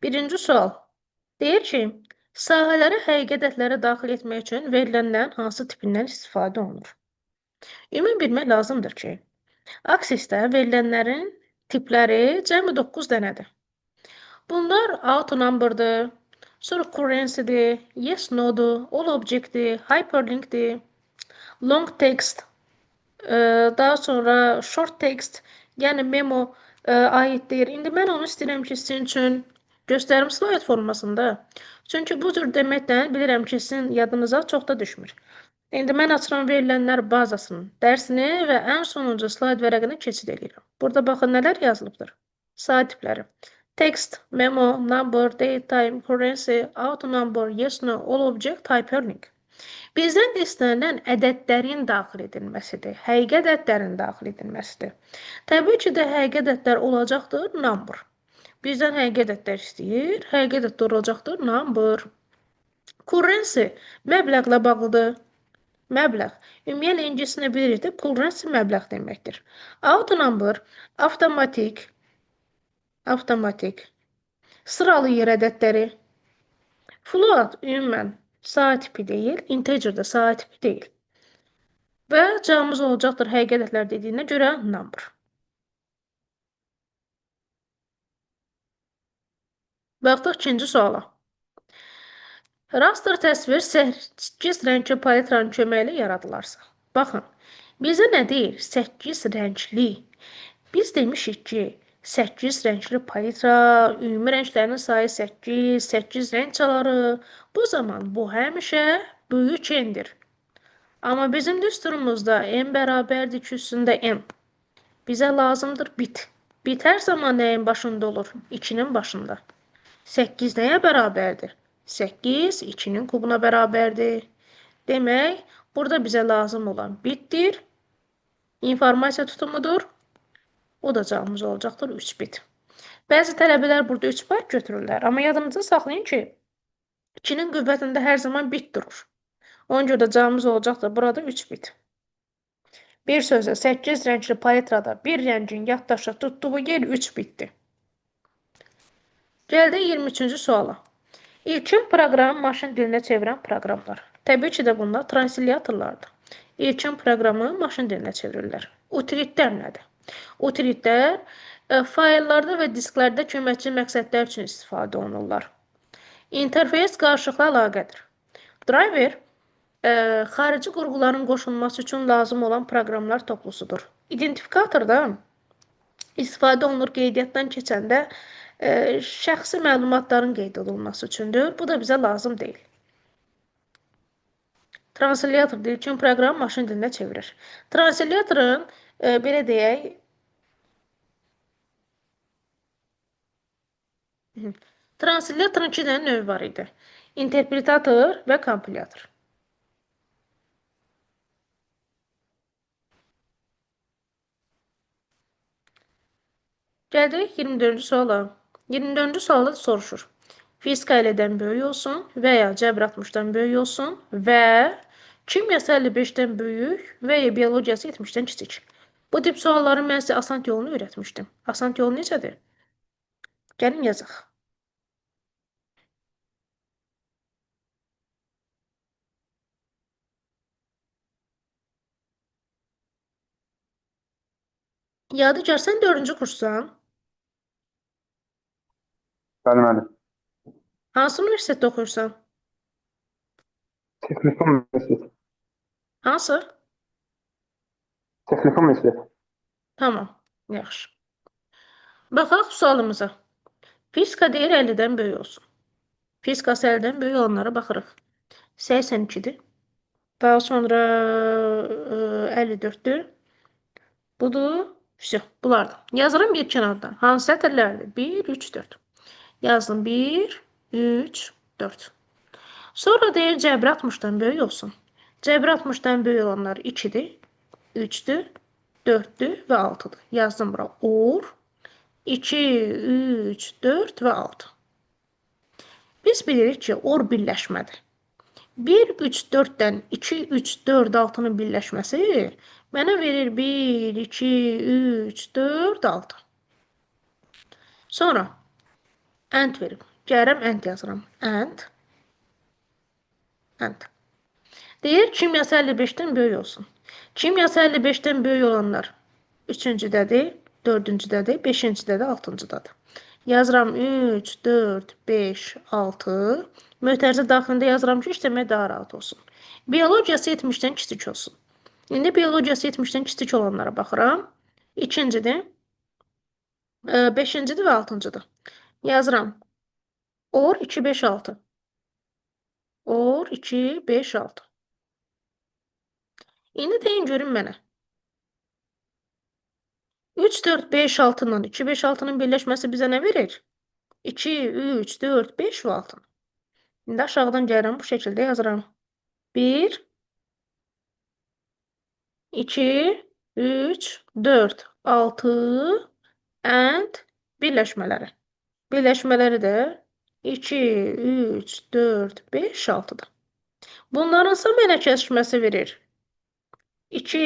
Birinci sual. Deyir ki, sahələrə həqiqi ədədləri daxil etmək üçün verilənlərin hansı tipindən istifadə olunur? Ümumi bilmək lazımdır ki, Access-də verilənlərin tipləri cəmi 9 dənədir. Bunlar auto number'dır, sonra currency-dir, yes no-dur, all object-dir, hyperlink-dir, long text, daha sonra short text, yəni memo aiddir. İndi mən onu istəyirəm ki, sizin üçün göstərim slayd formasında. Çünki bu cür deməklə bilirəm ki, sizin yadınıza çox da düşmür. İndi mən açıram verilənlər bazasının dərsini və ən sonuncu slayd vərəqini keçid edirəm. Burada baxın nələr yazılıbdır. Sayı tipləri. Text, memo, number, date, time, currency, auto number, yes, no, all object, hyperlink. Bizdən istənilən ədədlərin daxil edilməsidir. Həqiqi ədədlərin daxil edilməsidir. Təbii ki də həqiqi ədədlər olacaqdır number. Bizdən həqiqi ədədlər istəyir. Həqiqi ədədlər olacaqdır number. Currency məbləğlə bağlıdır. Məbləğ. Ümumiyyətlə ingiliscə bilirik də currency məbləğ deməkdir. Auto number avtomatik sıralı yer ədədləri. Float ümumən sayı tipi deyil, integer də sayı tipi deyil. Və cavabımız olacaqdır həqiqi ədədlər dediyinə görə number. Baxdıq ikinci suala. Raster təsvir 8 rəngli palitranın köməyi ilə yaradılarsa. Baxın, bizə nə deyir? 8 rəngli. Biz demişik ki, 8 rəngli palitra, ümumi rənglərinin sayı 8, 8 rəng çaları. Bu zaman bu həmişə böyük n-dir. Amma bizim düsturumuzda n bərabərdir 2 üstündə n. Bizə lazımdır bit. Bit hər zaman nəyin başında olur? 2-nin başında. 8 nəyə bərabərdir? 8 2-nin kubuna bərabərdir. Demək, burada bizə lazım olan bitdir. İnformasiya tutumudur. O da cavabımız olacaqdır 3 bit. Bəzi tələbələr burada 3 bayt götürürlər. Amma yadınızda saxlayın ki, 2-nin qüvvətində hər zaman bit durur. Ona görə də cavabımız olacaqdır burada 3 bit. Bir sözlə 8 rəngli palitrada bir rəngin yaddaşda tutduğu yer 3 bitdir. Gəldik 23-cü suala. İlkin proqramı maşın dilinə çevirən proqramlar. Təbii ki də bunlar transilyatorlardır. İlkin proqramı maşın dilinə çevirirlər. Utilitlər nədir? Utilitlər fayllarda və disklərdə köməkçi məqsədlər üçün istifadə olunurlar. İnterfeys qarşılıqlı əlaqədir. Driver xarici qurğuların qoşulması üçün lazım olan proqramlar toplusudur. İdentifikator da istifadə olunur qeydiyyatdan keçəndə şəxsi məlumatların qeyd olunması üçündür. Bu da bizə lazım deyil. Transilyator ilkin proqramı maşın dilinə çevirir. Transilyatorun belə deyək, transilyatorun 2 dənə növü var idi. İnterpretator və kompilyator. Gəldik 24-cü suala. 24-cü sualda soruşur. Fizika 50-dən böyük olsun və ya cəbr 60-dan böyük olsun və kimyası 55-dən böyük və ya biologiyası 70-dən kiçik. Bu tip sualların mən sizə asan yolunu öyrətmişdim. Asan yolu necədir? Gəlin yazaq. Yadigar, sən 4-cü kurssan. Bəli, müəllim. Hansı universitetdə oxuyursan? Texniki Universitet. Hansı? Texniki Universitet. Tamam, yaxşı. Baxaq sualımıza. Fizika deyir 50-dən böyük olsun. Fizikası 50-dən böyük olanlara baxırıq. 82-dir. Daha sonra 54-dür. Budur. Vəsə, bunlardır. Yazıram bir kənardan. Hansı sətirlərdir? 1, 3, 4. Yazdım 1, 3, 4. Sonra deyir cəbr 60-dan böyük olsun. Cəbr 60-dan böyük olanlar 2-dir, 3-dür, 4-dür və 6-dır. Yazdım bura or, 2, 3, 4 və 6. Biz bilirik ki, or birləşmədir. 1, 3, 4-dən 2, 3, 4, 6-nın birləşməsi mənə verir 1, 2, 3, 4, 6. Sonra and verib. Gəlirəm and yazıram. And. And. Deyir, kimyası 55-dən böyük olsun. Kimyası 55-dən böyük olanlar 3-cüdədir, 4-cüdədir, 5-cidədir, 6-cıdadır. Yazıram 3, 4, 5, 6. Mötərizə daxilində yazıram ki, işləmək daha rahat olsun. Biologiyası 70-dən kiçik olsun. İndi biologiyası 70-dən kiçik olanlara baxıram. 2-cidir, 5-cidir və 6-cıdır. Yazıram. Or 2, 5, 6. Or 2, 5, 6. İndi deyin görün mənə. 3, 4, 5, 6 ilə 2, 5, 6-nın birləşməsi bizə nə verir? 2, 3, 4, 5 və 6. İndi aşağıdan gəlirəm, bu şəkildə yazıram. 1, 2, 3, 4, 6 and birləşmələri. Birləşmələri də 2, 3, 4, 5, 6-dır. Bunların mənə kəsişməsi verir. 2,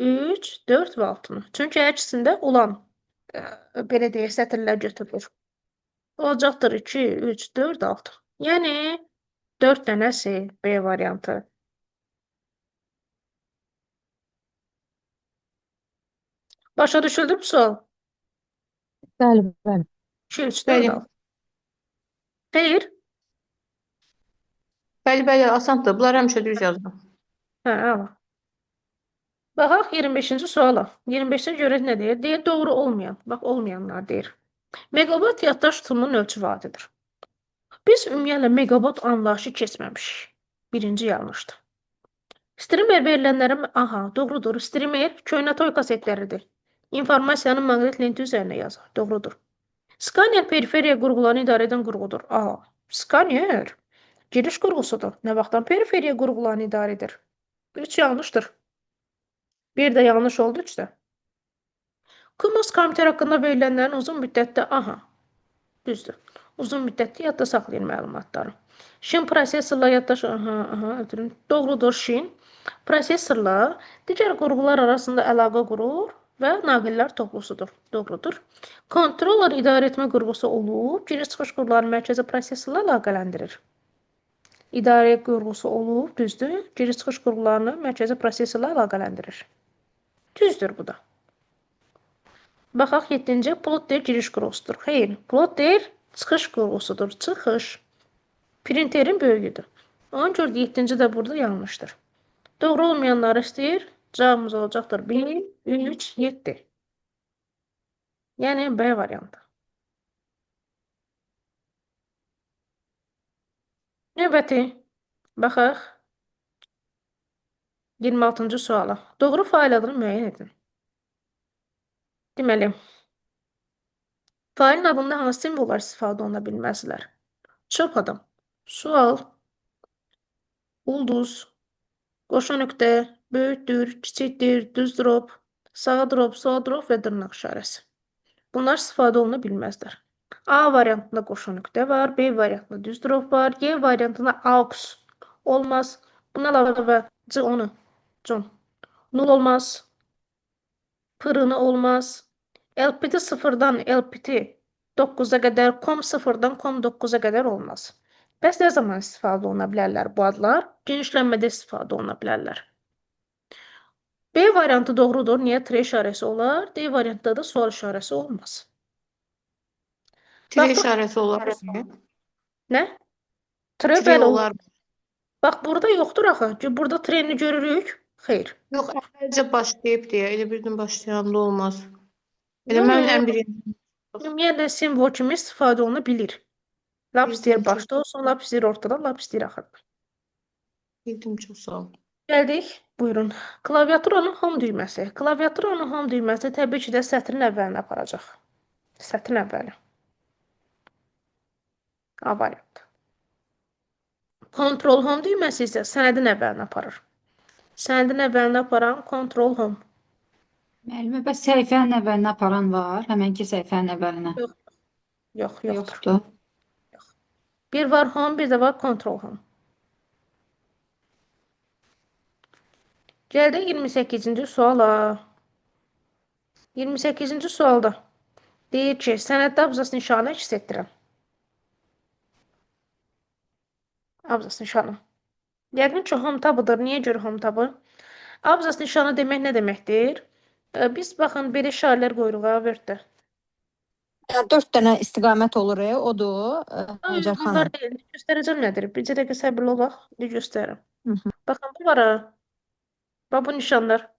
3, 4 və 6-nı. Çünki hər ikisində olan, belə deyək, sətirlər götürülür. Olacaqdır 2, 3, 4, 6. Yəni 4 dənəsi B variantı. Başa düşüldü bu sual? Bəli, bəli. 2, 3, 4, Bəli. 6. Xeyr. Bəli, bəli, asandır. Bunlar həmişə düz yazıram. Hə, əla. Baxaq 25-ci suala. 25-də görək nə deyir? Deyir, doğru olmayan. Bax, olmayanlar deyir. Megabayt yaddaş tutumunun ölçü vahididir. Biz ümumiyyətlə megabayt anlayışı keçməmişik. Birinci yanlışdır. Streamer verilənlərin, aha, doğrudur. Streamer köhnə toy kasetləridir. İnformasiyanı maqnit lenti üzərinə yazır. Doğrudur. Skaner periferiya qurğularını idarə edən qurğudur. Aha, skaner giriş qurğusudur. Nə vaxtdan periferiya qurğularını idarə edir? 3 yanlışdır. Bir də yanlış oldu, 3 də. CMOS kompüter haqqında verilənlərin uzun müddətdə, aha, düzdür. Uzun müddətli yadda saxlayır məlumatları. Şin prosesorla yaddaş, aha, aha, doğrudur şin. Prosesorla digər qurğular arasında əlaqə qurur və naqillər toplusudur. Doğrudur. Kontroller idarə etmə qurğusu olub, giriş-çıxış qurğularını mərkəzi prosesorla əlaqələndirir. İdarə qurğusu olub, düzdür. Giriş-çıxış qurğularını mərkəzi prosesorla əlaqələndirir. Düzdür bu da. Baxaq 7-ci plotter giriş qurğusudur. Xeyr, plotter çıxış qurğusudur. Çıxış. Printerin böyüyüdür. Ona görə də 7-ci də burada yanlışdır. Doğru olmayanları istəyir. Cavabımız olacaqdır 1, 3, 7. Yəni B variantı. Növbəti. Baxaq. 26-cı suala. Doğru fail adını müəyyən edin. Deməli, failin adında hansı simvollar istifadə oluna bilməzlər? Çöp adam, sual, ulduz, qoşa nöqtə, böyükdür, kiçikdir, düz drop, sağa drop, sola drop və dırnaq işarəsi. Bunlar istifadə oluna bilməzlər. A variantında qoşa nöqtə var, B variantında düz drop var, G variantında aux olmaz. Buna əlavə C onu, John, nul olmaz, pırını olmaz. LPT 0-dan LPT 9-a qədər, COM 0-dan COM 9-a qədər olmaz. Bəs nə zaman istifadə oluna bilərlər bu adlar? Genişlənmədə istifadə oluna bilərlər. B variantı doğrudur. Niyə? Tire işarəsi olar. D variantında da sual işarəsi olmaz. Tire Baxdıq. işarəsi olar mı? Nə? Tire Tire bəli olur. olar mı? Bax, burada yoxdur axı. Burada treni görürük. Xeyr. Yox, əvvəlcə başlayıb deyə. Elə bildim başlayanda olmaz. Elə Yox, mənim yox. ən birinci Ümumiyyətlə simvol kimi istifadə oluna bilir. Lap istəyir Bildim, çox, başda olsun, lap istəyir ortada, lap istəyir axırda. bildim, çox sağ ol. Gəldik. Buyurun. Klaviaturanın home düyməsi. Klaviaturanın home düyməsi təbii ki də sətrin əvvəlinə aparacaq. Sətrin əvvəli. A variantı. Control home düyməsi isə sənədin əvvəlinə aparır. Sənədin əvvəlinə aparan Control home. Müəllimə, bəs səhifənin əvvəlinə aparan var? Həmənki səhifənin əvvəlinə. Yox, yox, yoxdur. Yoxdur. Bir var home, bir də var Control home. Gəldik 28-ci suala. 28-ci sualda deyir ki, sənəddə abzas nişanı əks etdirən. Abzas nişanı. Yəqin ki, home tabıdır. Niyə görə home tabı? Abzas nişanı demək nə deməkdir? Biz baxın, belə işarələr qoyuruq ha, Word-də. Ya, 4 dənə istiqamət olur, odur, Ay, Hacer bunlar xanım. deyil. Göstərəcəm nədir. Bir dəqiqə səbirli olaq, bir göstərirəm. Hı -hı. Baxın, bu var ha. Bax, bu nişanlar.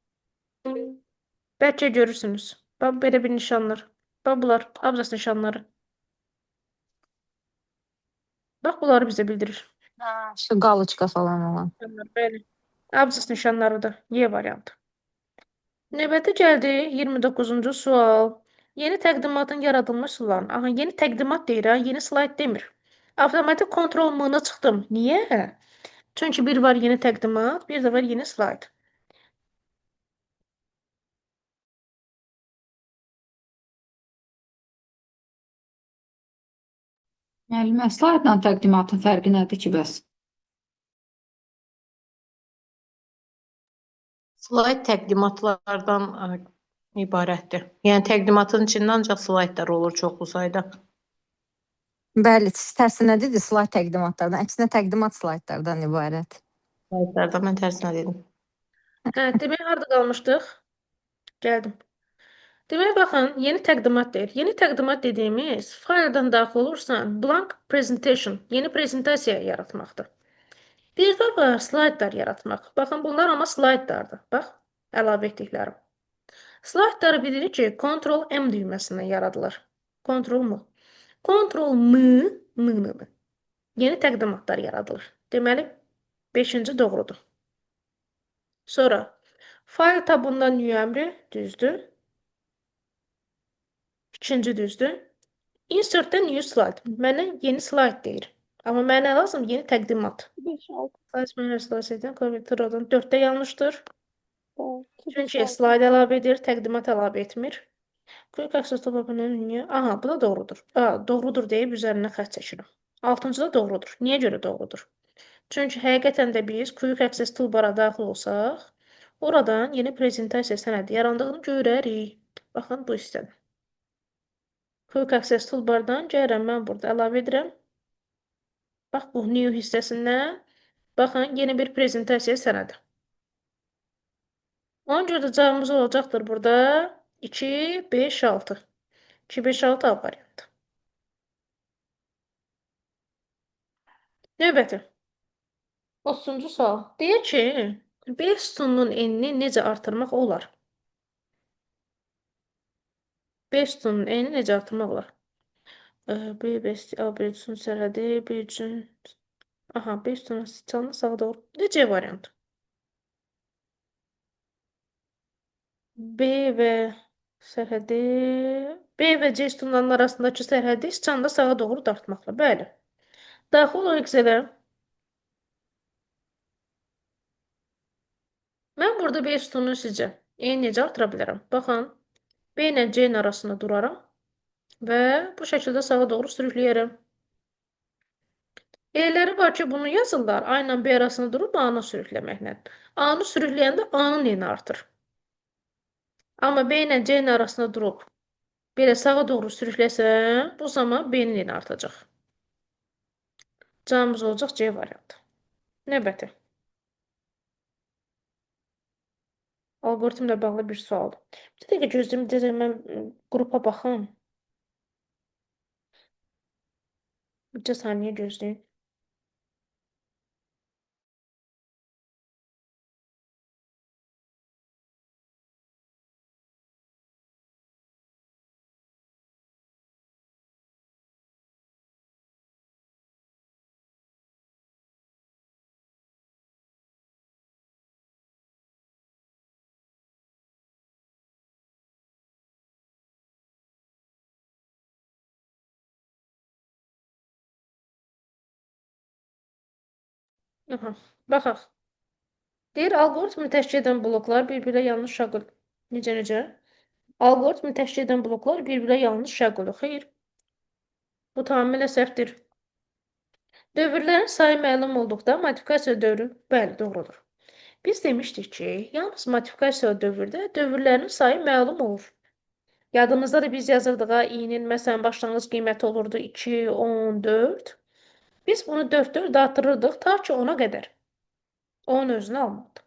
Bəlkə görürsünüz. Bax, belə bir nişanlar. Bax, bunlar abzas nişanları. Bax, bunları bizə bildirir. Ha, şu qalıçka falan olan. Nişanlar, bəli. Abzas nişanlarıdır. Y variantı. Növbəti gəldi 29-cu sual. Yeni təqdimatın yaradılmış üsullarını. Aha, yeni təqdimat deyir ha, yeni slayd demir. Avtomatik kontrol M-na çıxdım. Niyə? Çünki bir var yeni təqdimat, bir də var yeni slayd. Müəllimə, slaydla təqdimatın fərqi nədir ki bəs? Slayd təqdimatlardan ibarətdir. Yəni təqdimatın içində ancaq slaydlar olur çoxlu sayda. Bəli, siz tərsinə dedi, slayd təqdimatlardan. Əksinə təqdimat slaydlardan ibarət. Slaydlardan mən tərsinə dedim. Hə, demək harada qalmışdıq? Gəldim. Demək baxın, yeni təqdimat deyir. Yeni təqdimat dediyimiz fayldan daxil olursan, blank presentation, yeni prezentasiya yaratmaqdır. Bir də var slaydlar yaratmaq. Baxın, bunlar amma slaydlardır. Bax, əlavə etdiklərim. Slaydları bilirik ki, Ctrl M düyməsindən yaradılır. Ctrl M. Ctrl M, M, M, M. Yeni təqdimatlar yaradılır. Deməli, 5-ci doğrudur. Sonra, fayl tabından new əmri düzdür. İkinci düzdür. Insert'də new slide. Mənə yeni slide deyir. Amma mənə lazım yeni təqdimat. 5, 6, Slide slide kompüterdən 4-də yanlışdır. 2, 5, Çünki 6. slide əlavə edir, təqdimat əlavə etmir. Quick Access Toolbar niyə? Aha, bu da doğrudur. Aa, doğrudur deyib üzərinə xətt çəkirəm. Altıncı da doğrudur. Niyə görə doğrudur? Çünki həqiqətən də biz Quick Access Toolbar'a daxil olsaq, oradan yeni prezentasiya sənədi yarandığını görərik. Baxın bu hissədə. Quick Access Toolbar'dan gəlirəm mən burada əlavə edirəm. Bax bu New hissəsindən baxın yeni bir prezentasiya sənədi. Ona görə də cavabımız olacaqdır burada 2, 5, 6. 2, 5, 6 A variantı. Növbəti. 30-cu sual. Deyir ki, B sütununun enini necə artırmaq olar? B sütununun enini necə artırmaq olar? B, B, A, B üçün sərhədi, B üçün... Aha, B sütunu sıçanlı sağa doğru. C variantı? B və sərhədi... B və C sütunlarının arasındakı sərhədi sıçanda sağa doğru dartmaqla. Bəli. Daxil ol Excel-ə. Mən burada B sütununu sizcə eyni necə artıra bilərəm? Baxın, B ilə C-nin arasında duraram və bu şəkildə sağa doğru sürükləyərəm. Elələri var ki, bunu yazırlar. A ilə B arasında durub A-nı sürükləməklə. A-nı sürükləyəndə A-nın eni artır. Amma B ilə C-nin arasında durub belə sağa doğru sürükləsəm, bu zaman B-nin eni artacaq. Cavabımız olacaq C variantı. Növbəti. Algoritmlə bağlı bir sualdır. Bir dəqiqə gözləyim, bir dəqiqə mən qrupa baxım. Bir saniyə gözləyin. Aha, baxaq. Deyir, algoritmi təşkil edən bloklar bir-birinə yanlış şaqul. Necə? Algoritmi təşkil edən bloklar bir-birinə yanlış şaqulu. Xeyr. Bu tamamilə səhvdir. Dövrlərin sayı məlum olduqda modifikasiya dövrü, bəli, doğrudur. Biz demişdik ki, yalnız modifikasiya dövrdə dövrlərin sayı məlum olur. Yadımızda da biz yazırdıq, ha, i-nin məsələn başlanğıc qiyməti olurdu 2, 10, 4. Biz bunu 4-4 artırırdıq ta ki 10-a qədər. 10 özünü almalıdır.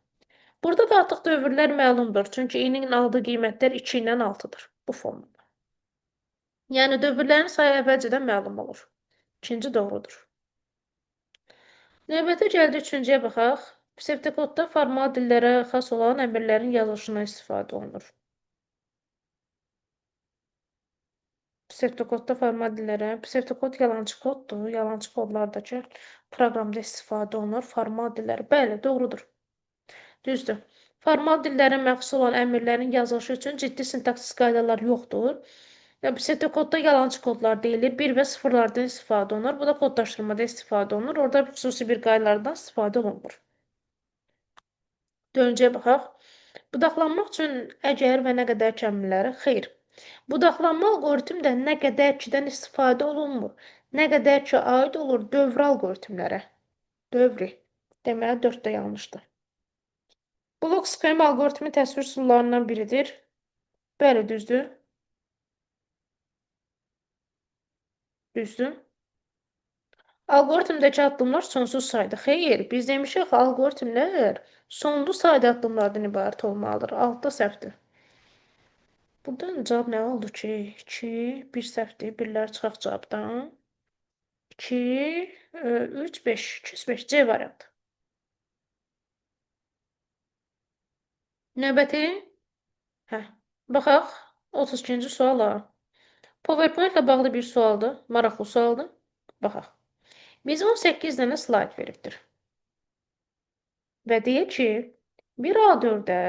Burada da artıq dövrlər məlumdur. Çünki i-nin aldığı qiymətlər 2 ilə 6-dır bu formada. Yəni dövrlərin sayı əvvəlcədən məlum olur. İkinci doğrudur. Növbəti gəldi üçüncüyə baxaq. Psevdokodda formal dillərə xas olan əmrlərin yazılışından istifadə olunur. Psevdokodda formal dillərə, psevdokod yalançı koddur. Yalançı kodlardakı proqramda istifadə olunur. Formal dillər. Bəli, doğrudur. Düzdür. Formal dillərə məxsus olan əmrlərin yazılışı üçün ciddi sintaksis qaydalar yoxdur. Psevdokodda yalançı kodlar deyilir. 1 və 0-lardan istifadə olunur. Bu da kodlaşdırmada istifadə olunur. Orada xüsusi bir qaydalardan istifadə olunmur. Dördüncüyə baxaq. Budaqlanmaq üçün əgər və nə qədər kəmləri? Xeyr. Budaqlanma alqoritmdə nə qədər kidən istifadə olunmur. Nə qədər ki aid olur dövrü alqoritmlərə. Dövrü. Deməli 4 də yanlışdır. Blok sxem alqoritmi təsvir üsullarından biridir. Bəli, düzdür. Düzdür. Alqoritmdəki addımlar sonsuz sayda. Xeyr, biz demişik alqoritmlər sonlu sayda addımlardan ibarət olmalıdır. 6 səhvdir. Buradan cavab nə oldu ki? 2, 1 səhvdir. Birlər çıxaq cavabdan. 2, 3, 5. 205 C variantı. Növbəti. Hə, baxaq 32-ci suala. PowerPoint ilə bağlı bir sualdır. Maraqlı sualdır. Baxaq. Bizə 18 dənə slayd veribdir. Və deyir ki, bir A4-də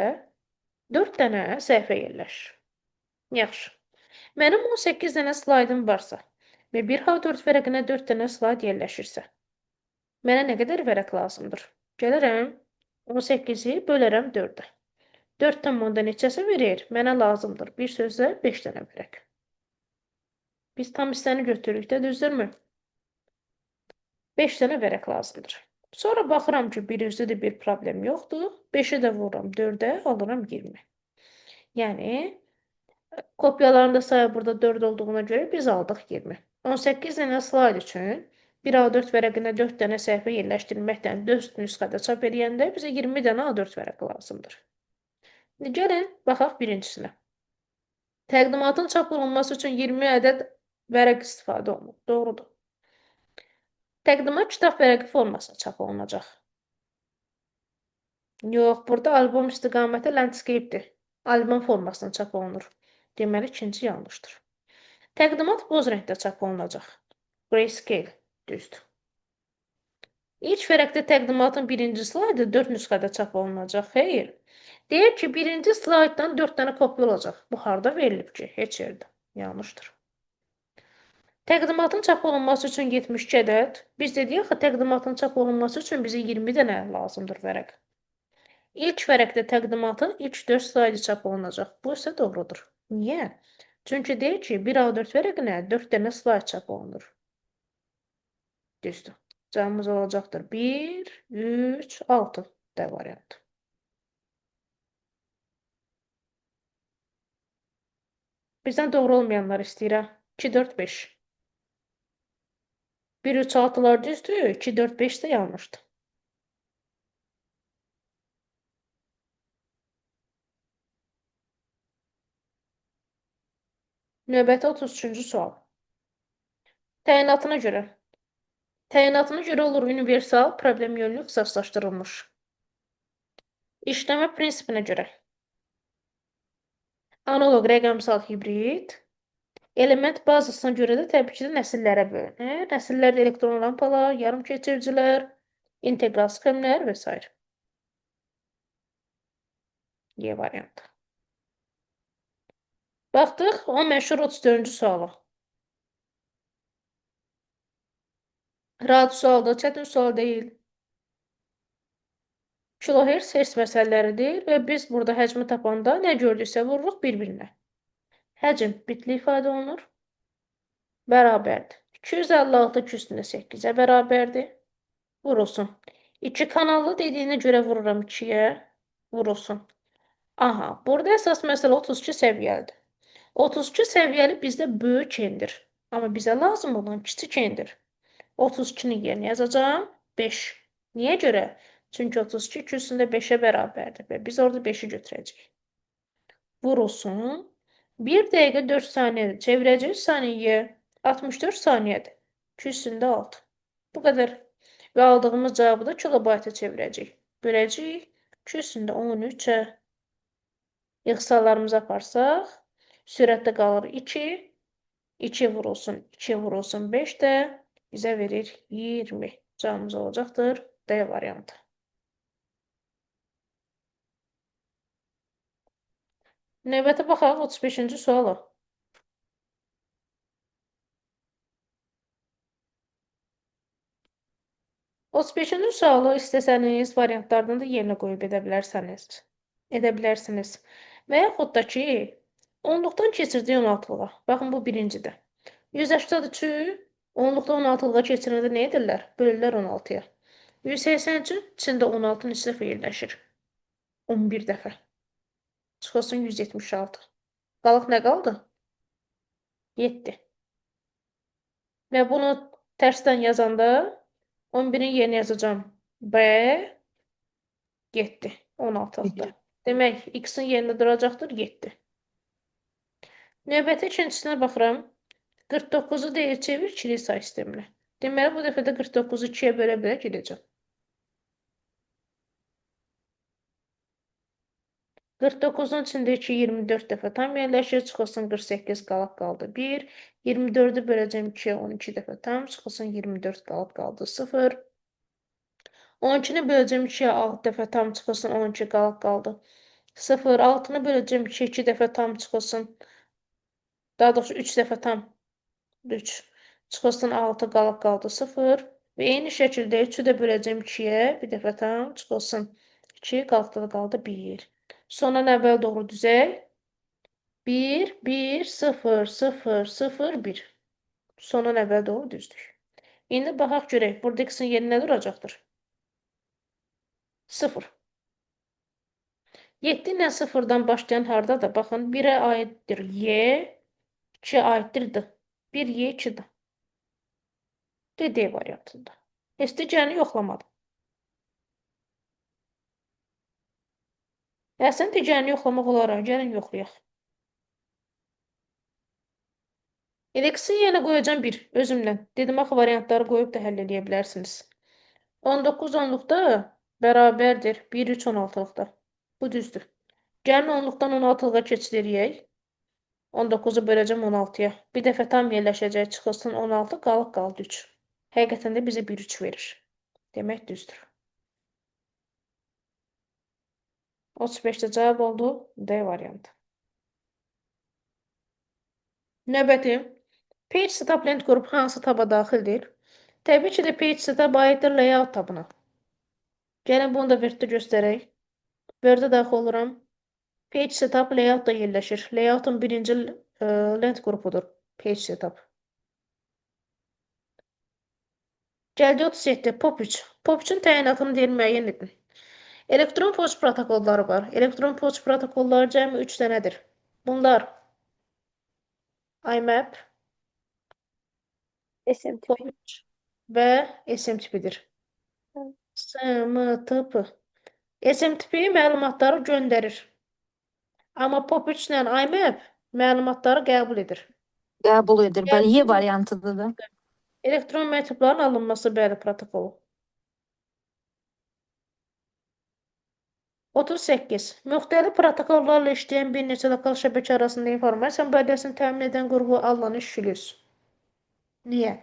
4 dənə səhifə yerləşir. Yaxşı. Mənim 18 dənə slaydım varsa və bir A4 vərəqinə 4 dənə slayd yerləşirsə, mənə nə qədər vərəq lazımdır? Gələrəm 18-i bölərəm 4-ə. 4 tam onda neçəsi verir? Mənə lazımdır. Bir sözlə 5 dənə vərəq. Biz tam hissəni götürürük də, düzdürmü? 5 dənə vərəq lazımdır. Sonra baxıram ki, bir üzdə də bir problem yoxdur. 5-i də vururam 4-ə, alıram 20. Yəni, kopyaların da sayı burada 4 olduğuna görə biz aldıq 20. 18 dənə slayd üçün bir A4 vərəqinə 4 dənə səhifə yerləşdirməklə 4 nüsxədə çap eləyəndə bizə 20 dənə A4 vərəqi lazımdır. İndi gəlin, baxaq birincisinə. Təqdimatın çap olunması üçün 20 ədəd vərəq istifadə olunur. Doğrudur. Təqdimat kitab vərəqi formasında çap olunacaq. Yox, burada albom istiqaməti landscape-dir. Albom formasında çap olunur. Deməli, ikinci yanlışdır. Təqdimat boz rəngdə çap olunacaq. Grayscale, düzdür. İlk vərəqdə təqdimatın birinci slaydı 4 nüsxədə çap olunacaq. Xeyr. Deyir ki, birinci slayddan 4 dənə kopya olacaq. Bu harda verilib ki? Heç yerdə. Yanlışdır. Təqdimatın çap olunması üçün 72 ədəd. Biz dedik ki, təqdimatın çap olunması üçün bizə 20 dənə lazımdır vərəq. İlk vərəqdə təqdimatın ilk 4 slaydı çap olunacaq. Bu isə doğrudur. Niyə? Çünki deyir ki, bir A4 vərəqinə 4 dənə slayd çap olunur. Düzdür. Cavabımız olacaqdır. 1, 3, 6 D variantı. Bizdən doğru olmayanlar istəyir. 2, 4, 5. 1, 3, 6'lar düzdür. 2, 4, 5 də yanlışdır. Növbəti 33-cü sual. Təyinatına görə. Təyinatına görə olur universal, problem yönlü ixtisaslaşdırılmış. İşləmə prinsipinə görə. Analog, rəqəmsal, hibrid. Element bazasına görə də təbii ki də nəsillərə bölünür. Nəsillər də elektron lampalar, yarım keçiricilər, integral sxemlər və s. Y variantı. Baxdıq o məşhur 34-cü suala. Rahat sualdır, çətin sual deyil. Kilohertz hertz məsələləridir və biz burada həcmi tapanda nə gördüksə vururuq bir-birinə. Həcm bitli ifadə olunur. Bərabərdir. 256 2 üstündə 8-ə bərabərdir. Vurulsun. 2 kanallı dediyinə görə vururam 2-yə. Vurulsun. Aha, burada əsas məsələ 32 səviyyəlidir. 32 səviyyəli bizdə böyük endir. Amma bizə lazım olan kiçik endir. 32-nin yerinə yazacağam 5. Niyə görə? Çünki 32 2 üstündə 5-ə bərabərdir və biz orada 5-i götürəcəyik. Vurulsun. 1 dəqiqə 4 saniyədir. Çevirəcəyik saniyəyə 64 saniyədir. 2 üstündə 6. Bu qədər. Və aldığımız cavabı da kilobayta çevirəcəyik. Böləcəyik 2 üstündə 13-ə. İxtisarlarımızı aparsaq, sürətdə qalır 2. 2 vurulsun, 2 vurulsun 5 də bizə verir 20. Cavabımız olacaqdır D variantı. Növbəti baxaq 35-ci suala. 35-ci sualı istəsəniz variantlardan da yerinə qoyub edə bilərsiniz. Edə bilərsiniz. Və yaxud da ki, onluqdan keçirdik 16-lığa. Baxın, bu birincidir. 183-ü onluqdan 16-lığa keçirəndə nə edirlər? Bölürlər 16-ya. 183-ün içində 16 neçə dəfə yerləşir? 11 dəfə. Çıxılsın 176. Qalıq nə qaldı? 7. Və bunu tərsdən yazanda 11-in yerinə yazacağam. B 7. 16-lıqda. Demək, x-in yerində duracaqdır 7. Növbəti ikincisinə baxıram. 49-u deyir, çevir ikili say sisteminə. Deməli, bu dəfə də 49-u 2-yə bölə-bölə gedəcəm. 49-un içində 2 24 dəfə tam yerləşir. Çıxılsın 48, qalaq qaldı 1. 24-ü böləcəm 2-yə 12 dəfə tam. Çıxılsın 24, qalaq qaldı 0. 12-ni böləcəm 2-yə 6 dəfə tam. Çıxılsın 12, qalaq qaldı 0. 6-nı böləcəm 2-yə 2 dəfə tam. Çıxılsın. Daha doğrusu 3 dəfə tam. 3. Çıxılsın 6, qalaq qaldı 0. Və eyni şəkildə 3-ü də böləcəm 2-yə bir dəfə tam. Çıxılsın 2, qalaqda da qaldı 1. Sondan əvvəl doğru düzək. 1, 1, 0, 0, 0, 1. Sondan əvvəl doğru düzdük. İndi baxaq görək. Burada x-in yerinə nə duracaqdır? 0. 7 ilə 0-dan başlayan hardadır? Baxın, 1-ə aiddir Y, 2-yə aiddir D. 1 Y, 2 D. D, D variantında. Heç digərini yoxlamadım. Əslində digərini yoxlamaq olar. Gəlin yoxlayaq. İndi x-in yerinə qoyacağam 1 özümdən. Dedim axı variantları qoyub da həll eləyə bilərsiniz. 19 onluqda bərabərdir 1, 3, 16-lıqda. Bu düzdür. Gəlin onluqdan 16-lığa keçid eləyək. 19-u böləcəm 16-ya. Bir dəfə tam yerləşəcək, çıxılsın 16, qalıq qaldı 3. Həqiqətən də bizə 1, 3 verir. Demək düzdür. 35-də cavab oldu D variantı. Növbəti Page Setup Lent qrupu hansı taba daxildir? Təbii ki də Page Setup aiddir Layout tabına. Gəlin bunu da Word-də göstərək. Word-ə daxil oluram. Page Setup Layout-da yerləşir. Layout-un birinci lent qrupudur. Page Setup. Gəldi 37. POP3. POP3-ün təyinatını deyir müəyyən edin. Elektron poçt protokolları var. Elektron poçt protokolları cəmi 3 dənədir. Bunlar IMAP, SMTP. POP3 və SMTP-dir. Evet. SMTP. SMTP məlumatları göndərir. Amma POP3 ilə IMAP məlumatları qəbul edir. Qəbul edir. Bəli, Y variantıdır da. Elektron məktubların alınması bəli protokolu. 38. Müxtəlif protokollarla işləyən bir neçə lokal şəbəkə arasında informasiya mübadiləsini təmin edən qurğu adlanır şlüz. Niyə?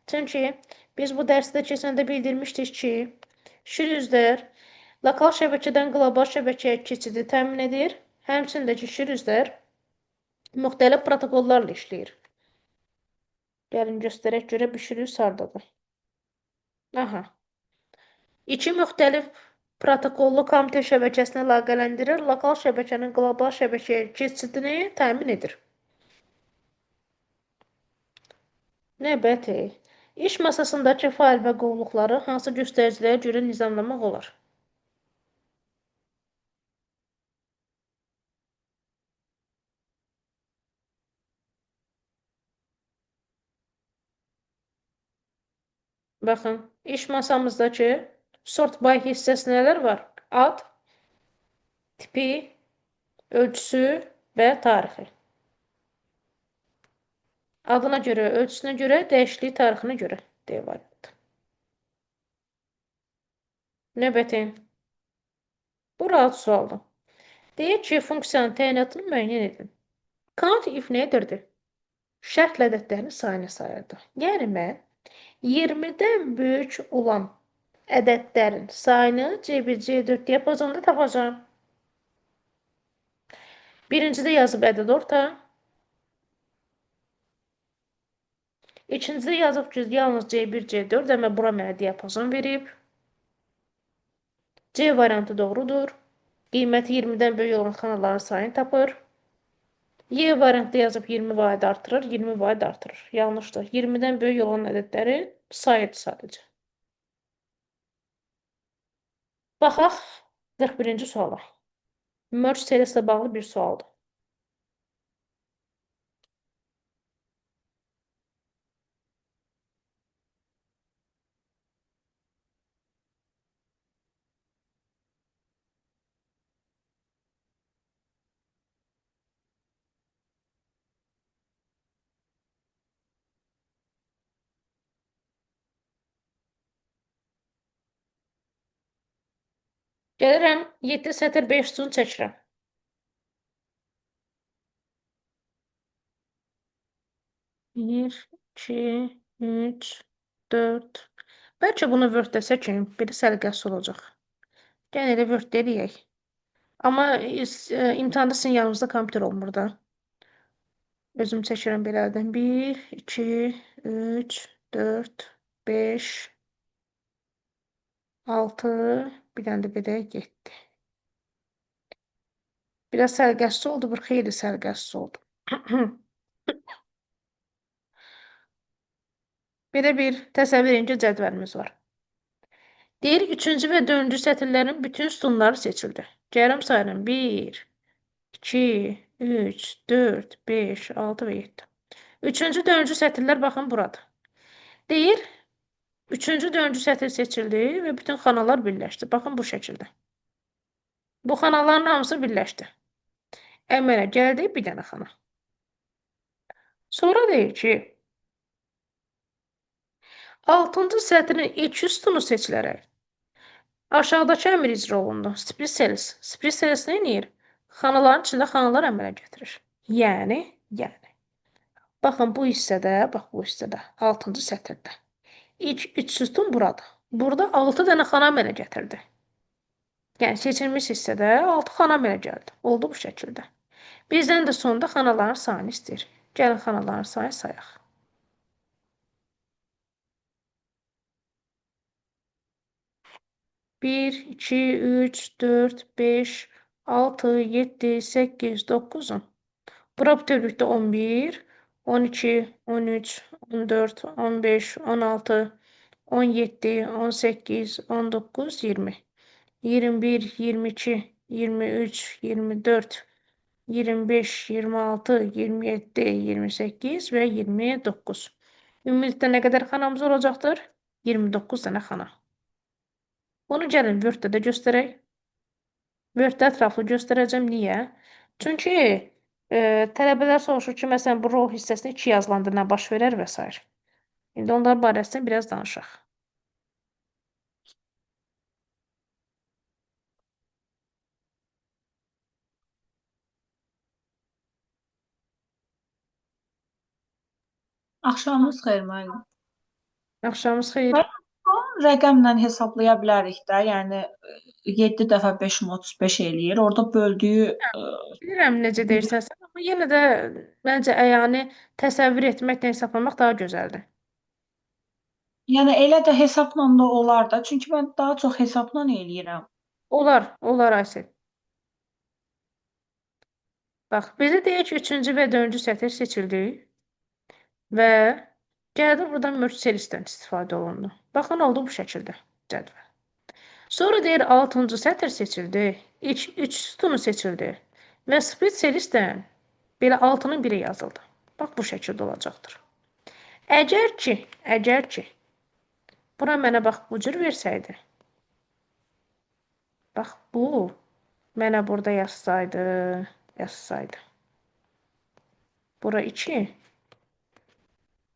Çünki biz bu dərsdə keçəndə bildirmişdik ki, şlüzlər lokal şəbəkədən qlobal şəbəkəyə keçidi təmin edir. Həmçinin də ki, şlüzlər müxtəlif protokollarla işləyir. Gəlin göstərək görə bir şlüz hardadır. Aha. İki müxtəlif protokollu kompüter şəbəkəsini əlaqələndirir, lokal şəbəkənin qlobal şəbəkəyə keçidini təmin edir. Növbəti. İş masasındakı fayl və qovluqları hansı göstəricilərə görə nizamlamaq olar? Baxın, iş masamızdakı sort by hissəsi nələr var? Ad, tipi, ölçüsü və tarixi. Adına görə, ölçüsünə görə, dəyişiklik tarixinə görə D variantı. Növbəti. Bu rahat sualdır. Deyir ki, funksiyanın təyinatını müəyyən edin. Count if nə edirdi? Şərtlə ədədlərin sayını sayırdı. Yəni mən 20-dən böyük olan ədədlərin sayını C1, C4 diapazonda tapacağam. Birincidə yazıb ədəd orta. İkincidə yazıb ki, yalnız C1, C4, amma bura mənə diapazon verib. C variantı doğrudur. Qiyməti 20-dən böyük olan xanaların sayını tapır. Y variantda yazıb 20 vahid artırır, 20 vahid artırır. Yanlışdır. 20-dən böyük olan ədədlərin sayıdır sadəcə. Baxaq 41-ci suala. Merge serisi ilə bağlı bir sualdır. Gəlirəm 7 sətr 5 sütun çəkirəm. Bir, 2, 3, 4. Bəlkə bunu Word-də çəkim, belə səliqəsiz olacaq. Gəlin elə Word-də eləyək. Amma imtahanda sizin yanınızda kompüter olmur da. Özüm çəkirəm belədən. 1, 2, 3, 4, 5, 6, bir dənə də belə 7. Biraz səliqəsiz oldu, bir xeyli səliqəsiz oldu. Belə bir təsəvvür edin ki, cədvəlimiz var. Deyir, 3-cü və 4-cü sətirlərin bütün sütunları seçildi. Gəlirəm sayıram. 1, 2, 3, 4, 5, 6 və 7. 3-cü, 4-cü sətirlər baxın buradır. Deyir, 3-cü, 4-cü sətir seçildi və bütün xanalar birləşdi. Baxın bu şəkildə. Bu xanaların hamısı birləşdi. Əmələ gəldi bir dənə xana. Sonra deyir ki, 6-cı sətrin ilk sütunu seçilərək aşağıdakı əmr icra olundu. Split cells. Split cells nə edir? Xanaların içində xanalar əmələ gətirir. Yəni. Baxın bu hissədə, bax bu hissədə, 6-cı sətirdə. İlk 3 sütun buradır. Burada 6 dənə xana əmələ gətirdi. Yəni seçilmiş hissədə 6 xana əmələ gəldi. Oldu bu şəkildə. Bizdən də sonda xanaların sayını istəyir. Gəlin xanaların sayını sayaq. 1, 2, 3, 4, 5, 6, 7, 8, 9, 10. Bura bütövlükdə 11, 12, 13, 14, 15, 16, 17, 18, 19, 20, 21, 22, 23, 24, 25, 26, 27, 28 və 29. Ümumilikdə nə qədər xanamız olacaqdır? 29 dənə xana. Bunu gəlin Word-də də göstərək. Word-də ətraflı göstərəcəm. Niyə? Çünki tələbələr soruşur ki, məsələn, bu row hissəsində 2 yazılanda nə baş verər və s. İndi onlar barəsində biraz danışaq. Axşamınız xeyir müəllim. Axşamınız xeyir. Rəqəmlə hesablaya bilərik də, yəni 7 dəfə 5 35 eləyir. Orada böldüyü Bilirəm necə deyirsən sən, amma yenə də məncə əyani təsəvvür etməklə hesablamaq daha gözəldir. Yəni elə də hesabla da olar da. Çünki mən daha çox hesabla eləyirəm. Olar, olar Aysel. Bax, bizə deyir ki, 3-cü və 4-cü sətir seçildi və gəldi buradan merge cells'dən istifadə olundu. Baxın, oldu bu şəkildə cədvəl. Sonra deyir, 6-cı sətir seçildi, ilk 3 sütunu seçildi və split cells'dən belə 6-nın biri yazıldı. Bax, bu şəkildə olacaqdır. Əgər ki, Bura mənə bax bu cür versəydi. Bax bu mənə burada yazsaydı, yazsaydı. Bura 2.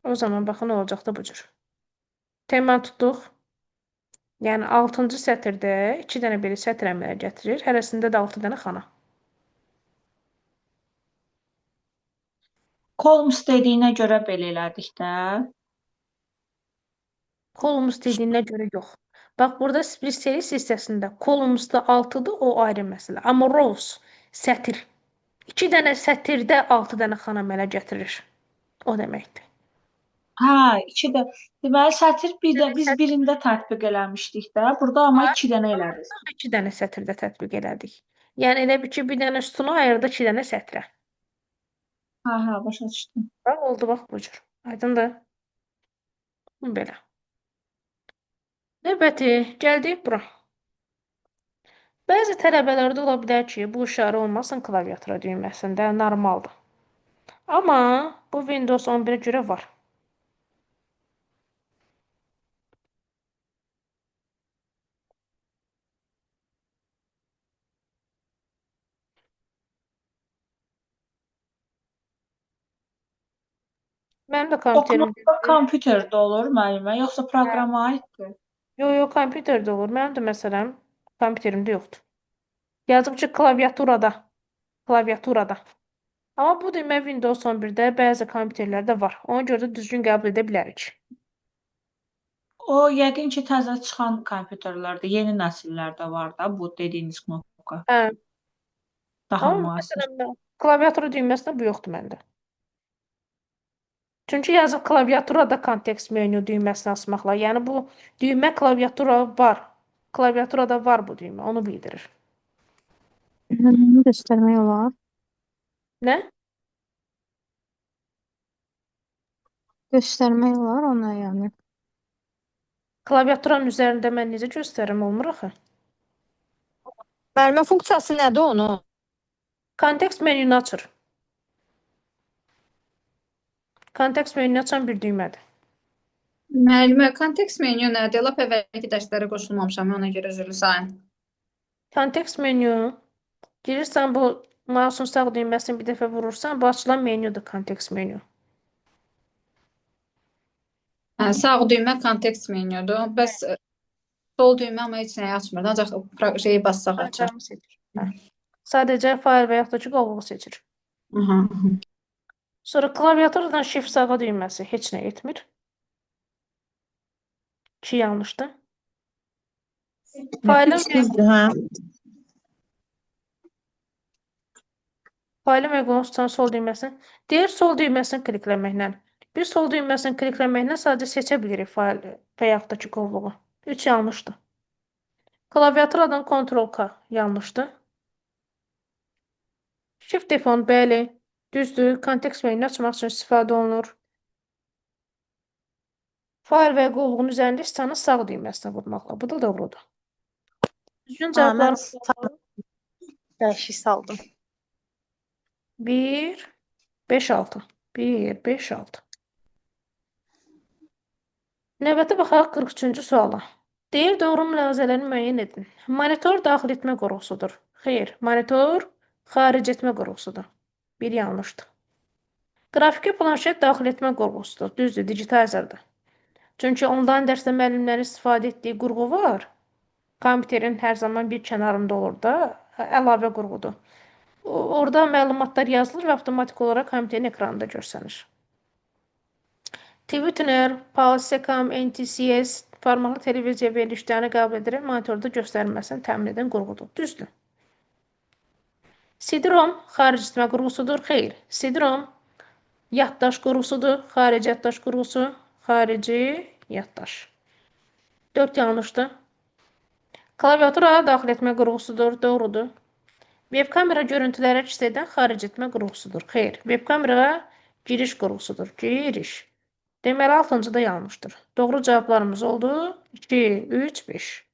O zaman baxın nə olacaqdı bu cür. Temanı tutduq. Yəni 6-cı sətirdə 2 dənə belə sətr əmələ gətirir. Hərəsində də 6 dənə xana. Columns dediyinə görə belə elədik də. Columns dediyinə görə yox. Bax burada split series hissəsində columns-da 6-dır, o ayrı məsələ. Amma rows sətir. 2 dənə sətirdə 6 dənə xana əmələ gətirir. O deməkdir. Hə, 2 də. Deməli sətir bir də biz Sətir. birində tətbiq eləmişdik də. Burada amma 2 dənə elədik. 2 dənə sətirdə tətbiq elədik. Yəni elə bil ki, bir dənə sütuna ayırdı 2 dənə sətrə. Hə, hə, başa düşdüm. Bax, oldu bax bu cür. Aydındır? Bu belə. Növbəti, gəldik bura. Bəzi tələbələrdə ola bilər ki, bu işarə olmasın klaviatura düyməsində, normaldır. Amma bu Windows 11-ə görə var. Mənim də O kompüterim knopka kompüterdə olur müəllimə, yoxsa proqrama aiddir? Yo, yo, kompüterdə olur. Mənim də məsələn kompüterimdə yoxdur. Yazıb ki, klaviaturada. Klaviaturada. Amma bu düymə Windows 11-də bəzi kompüterlərdə var. Ona görə də düzgün qəbul edə bilərik. O yəqin ki, təzə çıxan kompüterlərdə, yeni nəsillərdə var da bu dediyiniz knopka. Hə. Daha Amma müasir. məsələn, mən klaviatura düyməsində bu yoxdur məndə. Çünki yazıb klaviaturada kontekst menyu düyməsini asmaqla, yəni bu düymə klaviatura var. Klaviaturada var bu düymə, onu bildirir. Onu göstərmək olar. Nə? Göstərmək olar ona yəni. Klaviaturanın üzərində mən necə göstərim olmur axı? Müəllimə funksiyası nədir onun? Kontekst menünü açır. Kontekst menünü açan bir düymədir. Müəllimə, kontekst menyu nədir? Lap əvvəlki dərslərə qoşulmamışam, ona görə üzrlü sayın. Kontekst menyu girirsən bu mouse'un sağ düyməsini bir dəfə vurursan, bu açılan menyudur kontekst menyu. Hə, sağ düymə kontekst menyudur. Bəs sol düymə amma heç nəyi açmır. Ancaq şeyi bassaq açar. Proqramı seçir. Hə. Sadəcə fayl və yaxud da ki, qovluğu seçir. Aha. Sonra klaviaturadan Shift sağa düyməsi heç nə etmir. 2 yanlışdır. Faylın Düzdür, hə? Faylın uyğun tutan sol düyməsini deyir sol düyməsini klikləməklə. Bir sol düyməsini klikləməklə sadəcə seçə bilirik fayl və yaxud da ki, qovluğu. 3 yanlışdır. Klaviaturadan Ctrl K yanlışdır. Shift F10 bəli, düzdür. Kontekst menünü açmaq üçün istifadə olunur. Fayl və qovluğun üzərində siçanın sağ düyməsinə vurmaqla. Bu da doğrudur. Düzgün Ha, mən cavablarımız dəyişik saldım. 1, 5, 6. 1, 5, 6. Növbəti baxaq 43-cü suala. Deyir, doğru mülahizələrini müəyyən edin. Monitor daxil etmə qurğusudur. Xeyr, monitor xaric etmə qurğusudur. Bir yanlışdır. Qrafiki planşet daxil etmə qurğusudur. Düzdür, digitalizerdir. Çünki onlayn dərsdə müəllimlərin istifadə etdiyi qurğu var. Kompüterin hər zaman bir kənarında olur da, əlavə qurğudur. Orada məlumatlar yazılır və avtomatik olaraq kompüterin ekranında görsənir. TV tuner, PAL, SECAM, NTCS barmaqlı televiziya verilişlərini qəbul edərək monitorda göstərilməsini təmin edən qurğudur. Düzdür. CD-ROM xaric etmə qurğusudur. Xeyr, CD-ROM yaddaş qurğusudur. Xarici yaddaş qurğusu, xarici yaddaş. 4 yanlışdır. Klaviatura daxil etmə qurğusudur. Doğrudur. Web kamera görüntüləri əks edən xaric etmə qurğusudur. Xeyr, web kamera giriş qurğusudur. Giriş. Deməli, 6-cı da yanlışdır. Doğru cavablarımız oldu. 2, 3, 5.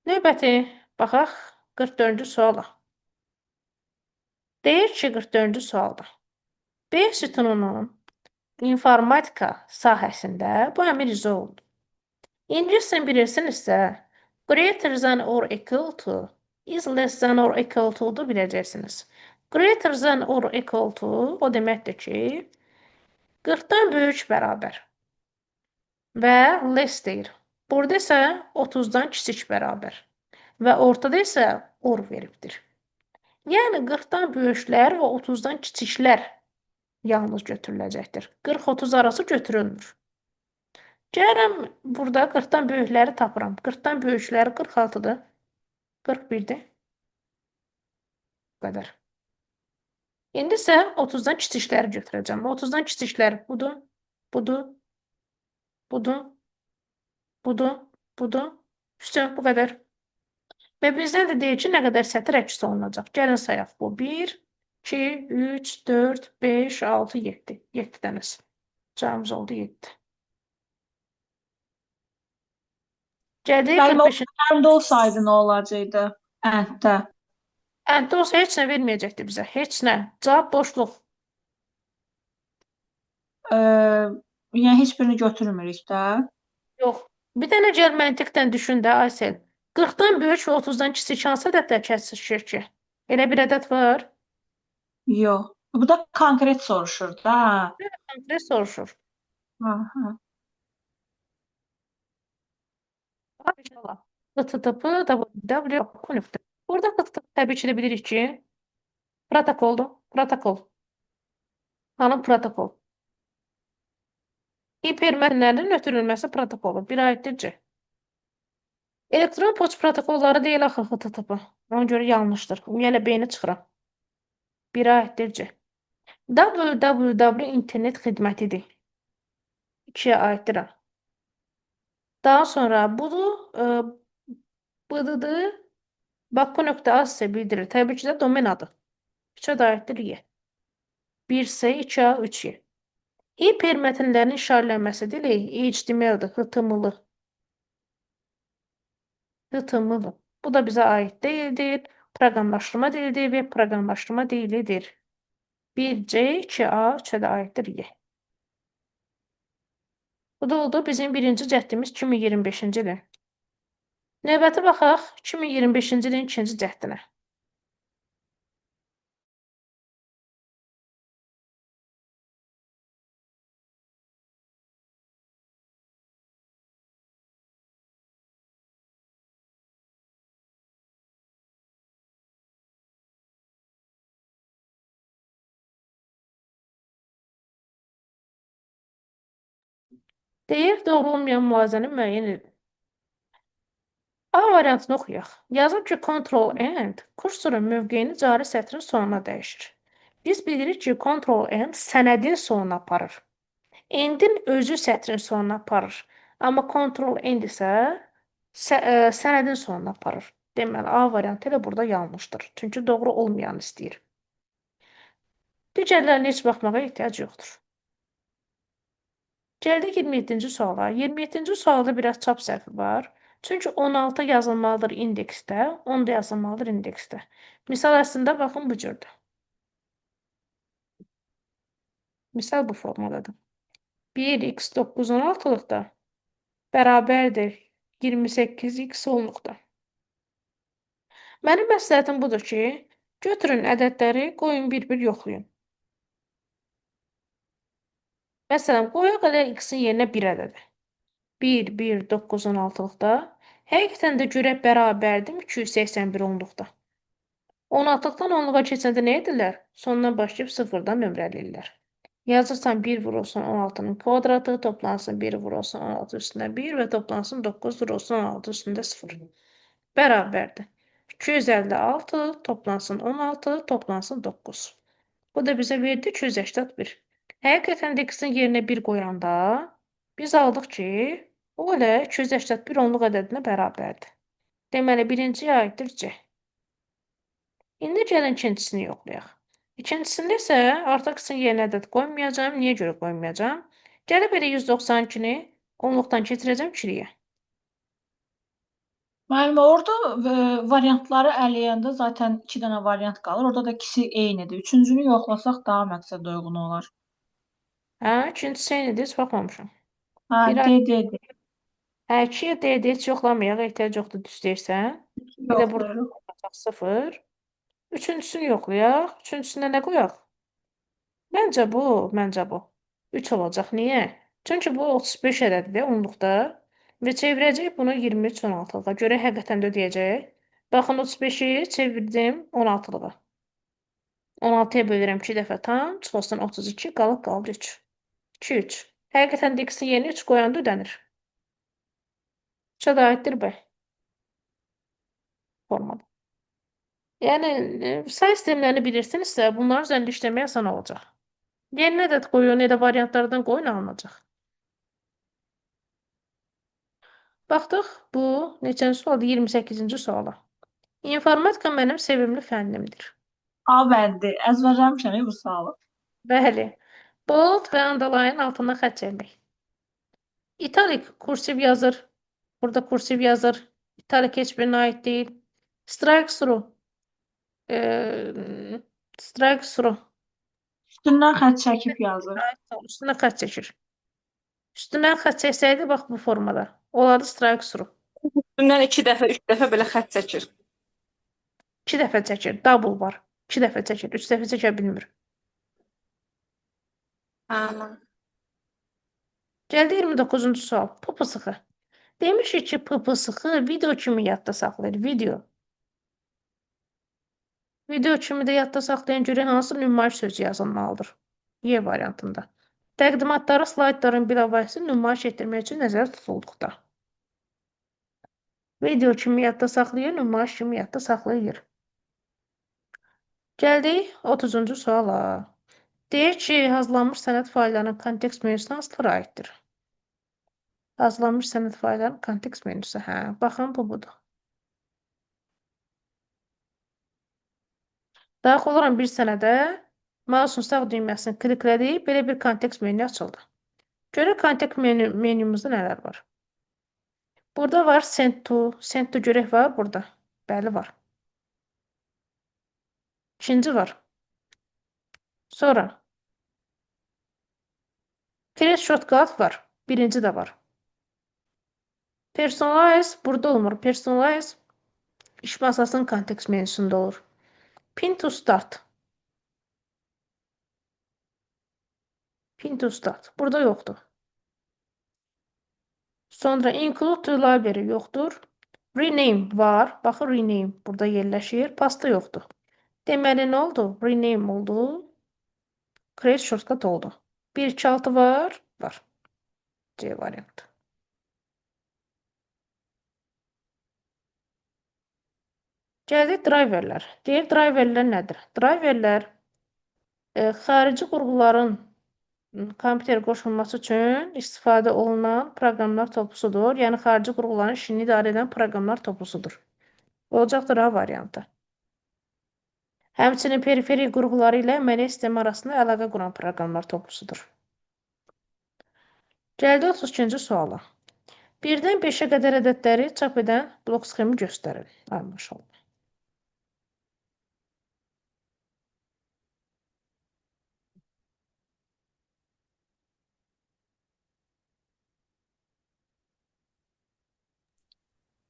Növbəti, baxaq 44-cü suala. Deyir ki, 44-cü sualda. B sütununun İnformatika sahəsində bu əmr icra olunur. İngiliscə bilirsinizsə, greater than or equal to, is less than or equal to-du biləcəksiniz. Greater than or equal to o deməkdir ki, 40-dan böyük bərabər və less deyir. Burada isə 30-dan kiçik bərabər və ortada isə or veribdir. Yəni 40-dan böyüklər və 30-dan kiçiklər yalnız götürüləcəkdir. 40-30 arası götürülmür. Gəlirəm burada 40-dan böyükləri tapıram. 40-dan böyükləri 46-dır. 41-dir. Bu qədər. İndi isə 30-dan kiçikləri götürəcəm. 30-dan kiçiklər budur, budur, budur, budur, budur. Vəsə, bu qədər. Və bizdən də deyir ki, nə qədər sətir əks olunacaq. Gəlin sayaq. Bu 1, 2, 3, 4, 5, 6, 7. 7 dənəsi. Cavabımız oldu 7. Gəldik Müəllim, o 45-ci. əndə olsaydı nə olacaqdı? Ənddə. Ənddə olsa heç nə verməyəcəkdi bizə. Heç nə. Cavab boşluq. Yəni heç birini götürmürük də. Yox. Bir dənə gəl məntiqdən düşün də Aysel. 40-dan böyük və 30-dan kiçik hansı ədədlər kəsişir ki? Elə bir ədəd var. Yox. Bu da konkret soruşur da. Konkret soruşur. Hə, hə. HTTP www. Burada HTTP təbii ki də bilirik ki, protokoldur. Protokol. Hanı protokol? Hipermətnlərin ötürülməsi protokolu. Bir aiddir C. Elektron poçt protokolları deyil axı HTTP. Ona görə yanlışdır. Ümumiyyətlə B-ni çıxıram. Bir aiddir C. www internet xidmətidir. 2-yə aiddir A. Daha sonra budur, BDD Baku.az isə bildirir. Təbii ki də domen adı. 3-ə də aiddir Y. 1S, 2A, 3Y. Hipermətnlərin işarələnməsi dili HTML-dir, HTML. HTML. Bu da bizə aid deyildir. Proqramlaşdırma dilidir və proqramlaşdırma dilidir. 1C, 2A, 3-ə də aiddir Y. Bu da oldu bizim birinci cəhdimiz 2025-ci ilin. Növbəti baxaq 2025-ci ilin ikinci cəhdinə. Deyir, doğru olmayan müazəni müəyyən edin. A variantını oxuyaq. Yazıb ki, Ctrl End kursorun mövqeyini cari sətrin sonuna dəyişir. Biz bilirik ki, Ctrl End sənədin sonuna aparır. Endin özü sətrin sonuna aparır. Amma Ctrl End isə sənədin sonuna aparır. Deməli, A variantı elə burada yanlışdır. Çünki doğru olmayanı istəyir. Digərlərinə heç baxmağa ehtiyac yoxdur. Gəldik 27-ci suala. 27-ci sualda biraz çap səhvi var. Çünki 16 yazılmalıdır indeksdə, 10 da yazılmalıdır indeksdə. Misal əslində baxın bu cürdür. Misal bu formadadır. 1x 9 16-lıqda bərabərdir 28x 10-luqda. Mənim məsləhətim budur ki, götürün ədədləri, qoyun bir-bir yoxlayın. Məsələn, qoyaq elə x-in yerinə 1 ədədi. 1, 1, 9, 16-lıqda. Həqiqətən də görək bərabərdir 281 onluqda. 16-lıqdan 10-luğa keçəndə nə edirlər? Sondan başlayıb sıfırdan nömrələyirlər. Yazırsan 1 vurulsun 16-nın kvadratı, toplansın 1 vurulsun 16 üstündə 1 və toplansın 9 vurulsun 16 üstündə 0. Bərabərdir. 256 toplansın 16, toplansın 9. Bu da bizə verdi 281. Həqiqətən də x-in yerinə 1 qoyanda biz aldıq ki, o elə 281 onluq ədədinə bərabərdir. Deməli, birinciyə aiddir C. İndi gəlin ikincisini yoxlayaq. İkincisində isə artıq x-in yerinə ədəd qoymayacağam. Niyə görə qoymayacağam? Gəlib elə 192-ni onluqdan keçirəcəm ikiliyə. Müəllim, orada variantları ələyəndə zaten 2 dənə variant qalır. Orada da ikisi eynidir. Üçüncünü yoxlasaq daha məqsədə uyğun olar. Hə, ikincisi eynidir, heç baxmamışam. Hə, Bir D, D-dir. Hə, 2-yə D-dir, heç yoxlamayaq, ehtiyac yoxdur, düz deyirsən. Bir də burada Yoxlayırıq. olacaq 0. Üçüncüsünü yoxlayaq. Üçüncüsünə nə qoyaq? Məncə bu. 3 olacaq. Niyə? Çünki bu 35 ədədidir onluqda və çevirəcək bunu 23 16-lığa. Görək həqiqətən də ödəyəcək. Baxın 35-i çevirdim 16-lığa. 16-ya bölürəm 2 dəfə tam, çıxılsın 32, qalıb qaldı 3. 2, 3. Həqiqətən də x-in yerinə 3 qoyanda ödənir. 3-ə də aiddir B formada. Yəni, say sistemlərini bilirsinizsə, bunların üzərində işləmək asan olacaq. Yerinə ədəd qoyun, elə variantlardan qoyun, alınacaq. Baxdıq, bu neçənci sualdır? 28-ci suala. İnformatika mənim sevimli fənnimdir. A bəndi. Əzbərləmişəm bu sualı. Bəli. Bold və underline altına xətt çəkmək. İtalik kursiv yazır. Burada kursiv yazır. İtalik heç birinə aid deyil. Strike through. Strike through. Üstündən xətt çəkib yazır. Üstünə xətt çəkir. Üstündən xətt çəksəydi, bax bu formada. Olardı strike through. Üstündən 2 dəfə, 3 dəfə belə xətt çəkir. 2 dəfə çəkir. Double var. 2 dəfə çəkir. 3 dəfə çəkə bilmir. Hə. Gəldi 29-cu sual. PPSX. Demişik ki, PPSX video kimi yadda saxlayır. Video. Video kimi də yadda saxlayan görək hansı nümayiş sözü yazılmalıdır. Y variantında. Təqdimatları slaydların bilavasitə nümayiş etdirmək üçün nəzərdə tutulduqda. Video kimi yadda saxlayır, nümayiş kimi yadda saxlayır. Gəldik 30-cu suala. Deyir ki, hazırlanmış sənəd fayllarının kontekst menüsünə hansılara aiddir? Hazırlanmış sənəd fayllarının kontekst menüsü. Hə, baxın, bu budur. Daxil oluram bir sənədə, mouse'un sağ düyməsini kliklədik, belə bir kontekst menü açıldı. Görək kontekst menümüzdə nələr var. Burada var send to, send to görək var burada. Bəli, var. İkinci var. Sonra create shortcut var. Birinci də var. Personalize burada olmur. Personalize iş masasının kontekst menüsündə olur. Pin to start. Pin to start. Burada yoxdur. Sonra include to library yoxdur. Rename var. Baxın rename burada yerləşir. Pasta yoxdur. Deməli nə oldu? Rename oldu. Create shortcut oldu. 1, 2, 6 var. Var. C variantı. Gəldik driverlər. Deyir driverlər nədir? Driverlər xarici qurğuların kompüterə qoşulması üçün istifadə olunan proqramlar toplusudur. Yəni xarici qurğuların işini idarə edən proqramlar toplusudur. Olacaqdır A variantı. Həmçinin periferi qurğuları ilə əməliyyat sistemi arasında əlaqə quran proqramlar toplusudur. Gəldi 32-ci suala. 1-dən 5-ə qədər ədədləri çap edən blok sxemi göstərir. Ay maşallah.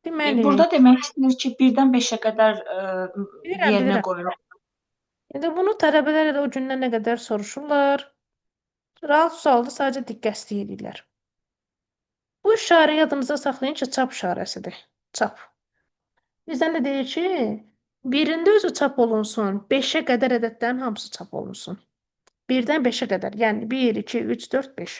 Deməli, Burada demək istəyir ki, 1-dən 5-ə qədər Bilirəm, yerinə bilirəm. qoyuruq. İndi bunu tələbələr elə o gündən nə qədər soruşurlar. Rahat sualdır, sadəcə diqqət istəyirlər. Bu işarə yadınızda saxlayın ki, çap işarəsidir. Çap. Bizdən də deyir ki, birində özü çap olunsun, 5-ə qədər ədədlərin hamısı çap olunsun. 1-dən 5-ə qədər, yəni 1, 2, 3, 4, 5.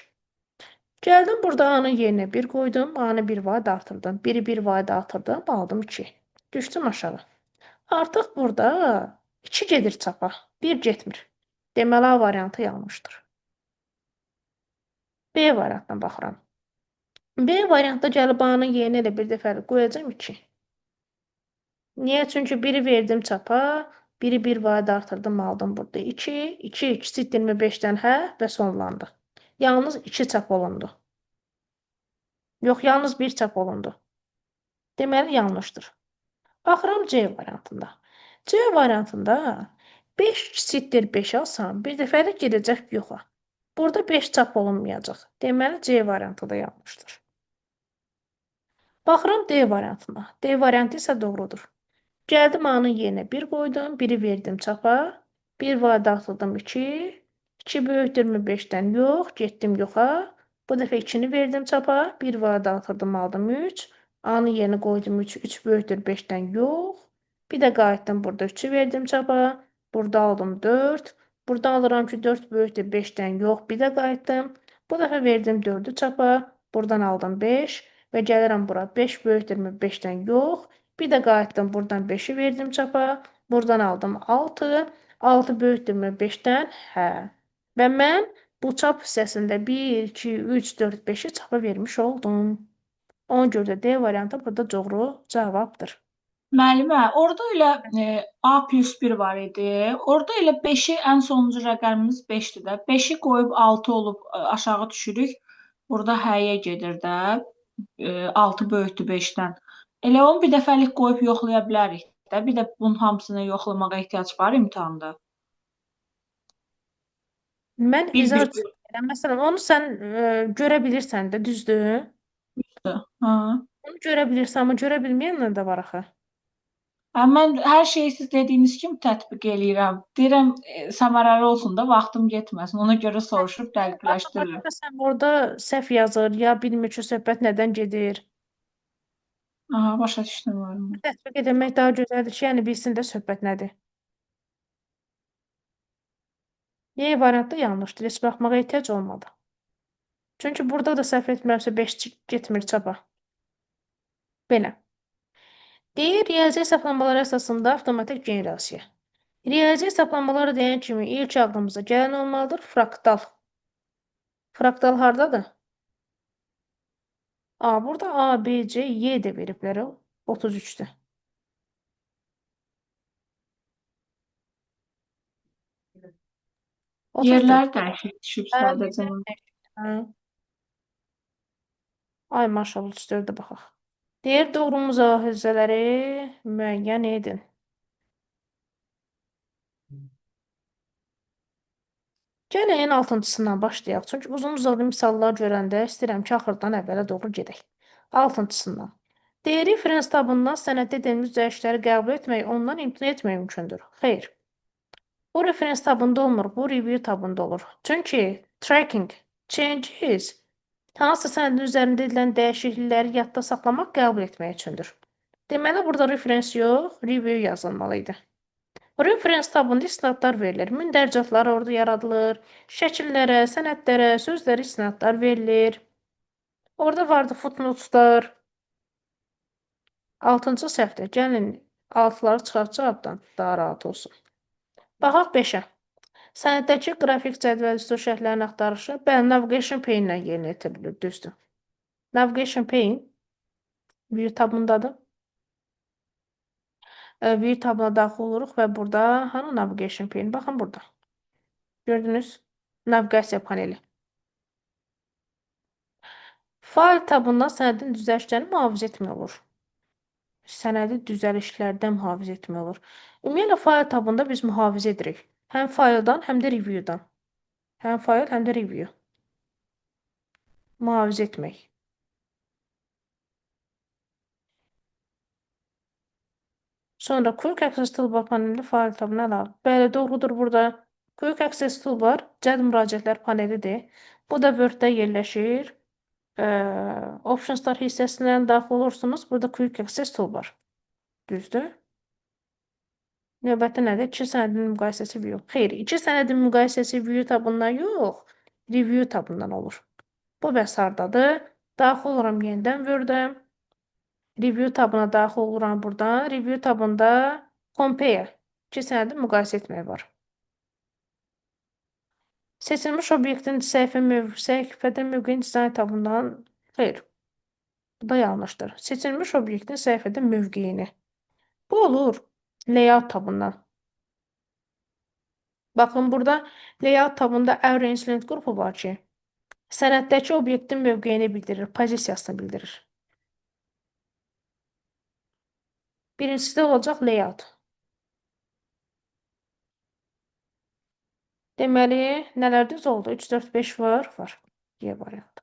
Gəldim burada A-nın yerinə 1 qoydum, A-nı 1 vahid artırdım. 1-i 1 vahid artırdım, aldım 2. Düşdüm aşağı. Artıq burada 2 gedir çapa, 1 getmir. Deməli, A variantı yanlışdır. B variantına baxıram. B variantda gəlib A-nın yerinə elə bir dəfə qoyacağam 2. Niyə? Çünki 1-i verdim çapa, 1-i 1 vahid artırdım, aldım burada 2. 2 kiçikdir 25-dən hə və sonlandı. Yalnız 2 çap olundu. Yox, yalnız 1 çap olundu. Deməli, yanlışdır. Baxıram C variantında. C variantında 5 kiçikdir 5 alsam, bir dəfəlik gedəcək yoxa. Burada 5 çap olunmayacaq. Deməli, C variantı da yanlışdır. Baxıram D variantına. D variantı isə doğrudur. Gəldim A-nın yerinə 1 qoydum, 1-i verdim çapa. 1 vahid artırdım 2. 2 böyükdürmü 5-dən? Yox, getdim yoxa. Bu dəfə 2-ni verdim çapa. 1 vahid artırdım, aldım 3. A-nın yerinə qoydum 3. 3 böyükdür 5-dən? Yox. Bir də qayıtdım burada 3-ü verdim çapa. Burada aldım 4. Burada alıram ki 4 böyükdür 5-dən? Yox. Bir də qayıtdım. Bu dəfə verdim 4-ü çapa. Buradan aldım 5 və gəlirəm bura. 5 böyükdürmü 5-dən? Yox. Bir də qayıtdım buradan 5-i verdim çapa. Buradan aldım 6. 6 böyükdürmü 5-dən? Hə. Və mən bu çap hissəsində 1, 2, 3, 4, 5-i çapa vermiş oldum. Ona görə də D variantı burada doğru cavabdır. Müəllimə, orada elə A plus 1 var idi. Orada elə 5-i ən sonuncu rəqəmimiz 5-dir də. 5-i qoyub 6 olub aşağı düşürük. Burada həyə gedir də. 6 böyükdür 5-dən. Elə onu bir dəfəlik qoyub yoxlaya bilərik də. Bir də bunun hamısını yoxlamağa ehtiyac var imtahanda. Mən Bir izah bir edirəm. Məsələn, onu sən görə bilirsən də, düzdür? Ha. Onu görə bilirsən, amma görə bilməyənlər də var axı. Hə, mən hər şeyi siz dediyiniz kimi tətbiq eləyirəm. Deyirəm, səmərəli olsun da, vaxtım getməsin. Ona görə soruşub dəqiqləşdirirəm. Məsələn, orada səhv yazır, ya bilmir ki, söhbət nədən gedir. Aha, başa düşdüm müəllimə. Tətbiq etmək daha gözəldir ki, yəni bilsin də söhbət nədir. Y variantı yanlışdır. Heç baxmağa ehtiyac olmadı. Çünki burada da səhv etmirəmsə 5 getmir çapa. Belə. Deyir, riyazi hesablamalar əsasında avtomatik generasiya. Riyazi hesablamaları deyən kimi ilk ağlımıza gələn olmalıdır fraktal. Fraktal hardadır? A, burada A, B, C, Y də veriblər o. 33-də. Yerlər dəyişik düşüb Hə, sadəcə. Hə. Ay maşallah 34-də baxaq. Deyir, doğru mülahizələri müəyyən edin. Gəlin ən altıncısından başlayaq. Çünki uzun-uzadı misallar görəndə istəyirəm ki, axırdan əvvələ doğru gedək. Altıncısından. Deyir, reference tabından sənəddə edilmiş düzəlişləri qəbul etmək, ondan imtina etmək mümkündür. Xeyr. Bu reference tabında olmur, bu review tabında olur. Çünki tracking, changes, hansısa sənədin üzərində edilən dəyişiklikləri yadda saxlamaq qəbul etmək üçündür. Deməli, burada reference yox, review yazılmalı idi. Reference tabında istinadlar verilir. Mündəricatlar orada yaradılır. Şəkillərə, sənədlərə, sözlərə istinadlar verilir. Orada vardı footnoteslar. Altıncı səhvdə. Gəlin, altıları çıxart cavabdan daha rahat olsun. Baxaq 5-ə. Sənəddəki qrafik cədvəl üstü şərtlərin axtarışı, bəli, Navigation Pane ilə yerinə yetirilir, düzdür. Navigation Pane View tabındadır. View tabına daxil oluruq və burada hanı Navigation Pane? Baxın burada. Gördünüz? Navigasiya paneli. Fayl tabından sənədin düzəlişlərini mühafizə etmək olur. Sənədi düzəlişlərdən mühafizə etmək olur. Ümumiyyətlə, fayl tabında biz mühafizə edirik. Həm fayldan, həm də review'dan. Həm fayl, həm də review. Mühafizə etmək. Sonra Quick Access Toolbar panelində fayl tabına əlavə. Bəli, doğrudur burada. Quick Access Toolbar cəld müraciətlər panelidir. Bu da Word-də yerləşir. Optionslar hissəsindən daxil olursunuz. Burada Quick Access Toolbar. Düzdür? Növbəti nədir? İki sənədin müqayisəsi view. Xeyr, iki sənədin müqayisəsi view tabından yox, review tabından olur. Bu bəs hardadır? Daxil oluram yenidən Word-ə. Review tabına daxil oluram buradan. Review tabında Compare. İki sənədi müqayisə etmək var. Seçilmiş obyektin səhifədə mövqeyin dizayn tabından xeyr. Bu da yanlışdır. Seçilmiş obyektin səhifədə mövqeyini. Bu olur layout tabından. Baxın burada layout tabında Arrange Link qrupu var ki, sənəddəki obyektin mövqeyini bildirir, pozisiyasını bildirir. Birincisi də olacaq layout. Deməli, nələr düz oldu? 3, 4, 5 var. Var. C variantı.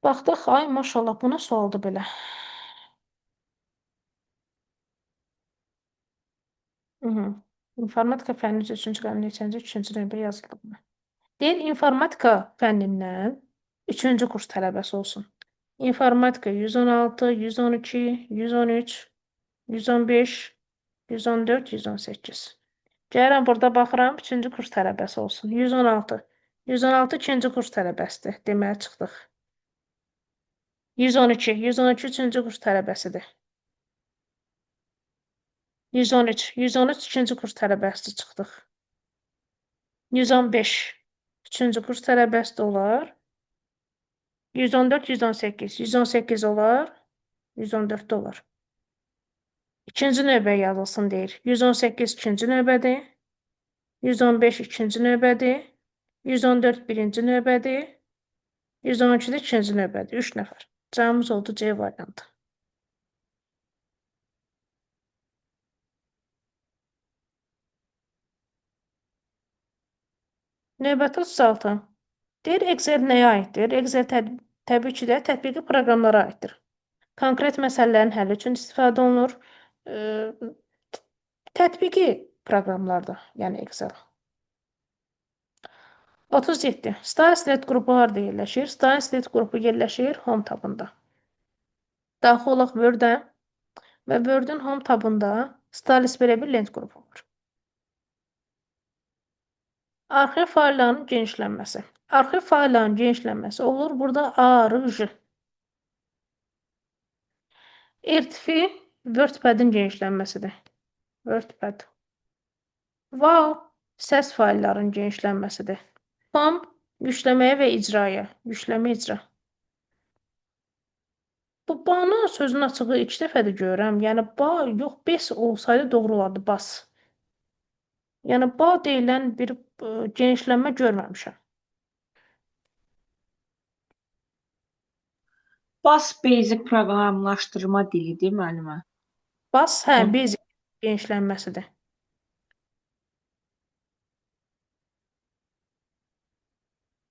Baxdıq, ay maşallah, bu nə sualdır belə? İnformatika fənni üzrə 3-cü qəmli neçənci, 3-cü növbə yazıldı buna. Deyir, informatika fənnindən 3-cü kurs tələbəsi olsun. İnformatika 116, 112, 113, 115, 114, 118. Gəlirəm burada baxıram, 3-cü kurs tələbəsi olsun. 116. 116 2-ci kurs tələbəsidir. Deməli çıxdıq. 112. 112 3-cü kurs tələbəsidir. 113. 113 2-ci kurs tələbəsidir. Çıxdıq. 115. 3-cü kurs tələbəsi də olar. 114, 118. 118 olar. 114 də olar. İkinci növbə yazılsın deyir. 118 ikinci növbədir. 115 ikinci növbədir. 114 birinci növbədir. 112 də ikinci növbədir. 3 nəfər. Cavabımız oldu C variantı. Növbəti 36. Deyir, Excel nəyə aiddir? Excel təbii ki də tətbiqi proqramlara aiddir. Konkret məsələlərin həlli üçün istifadə olunur. Tətbiqi proqramlarda, yəni Excel. 37. Stylesnet qrupu harada yerləşir? Stylesnet qrupu yerləşir Home tabında. Daxil olaq Word-ə və Word-ün Home tabında Styles belə bir lent qrupu var. Arxiv fayllarının genişlənməsi. Arxiv fayllarının genişlənməsi olur. Burada A, R, J. RTF WordPad-in genişlənməsidir. WordPad. WAV səs fayllarının genişlənməsidir. POM yükləməyə və icraya. Yükləmə icra. Bu banı sözünün açığı 2 dəfədir görürəm. Yəni ba yox, bes olsaydı doğru olardı bas. Yəni ba deyilən bir genişlənmə görməmişəm. Bas Basic proqramlaşdırma dilidir müəllimə. Bas, hə, Basic genişlənməsidir.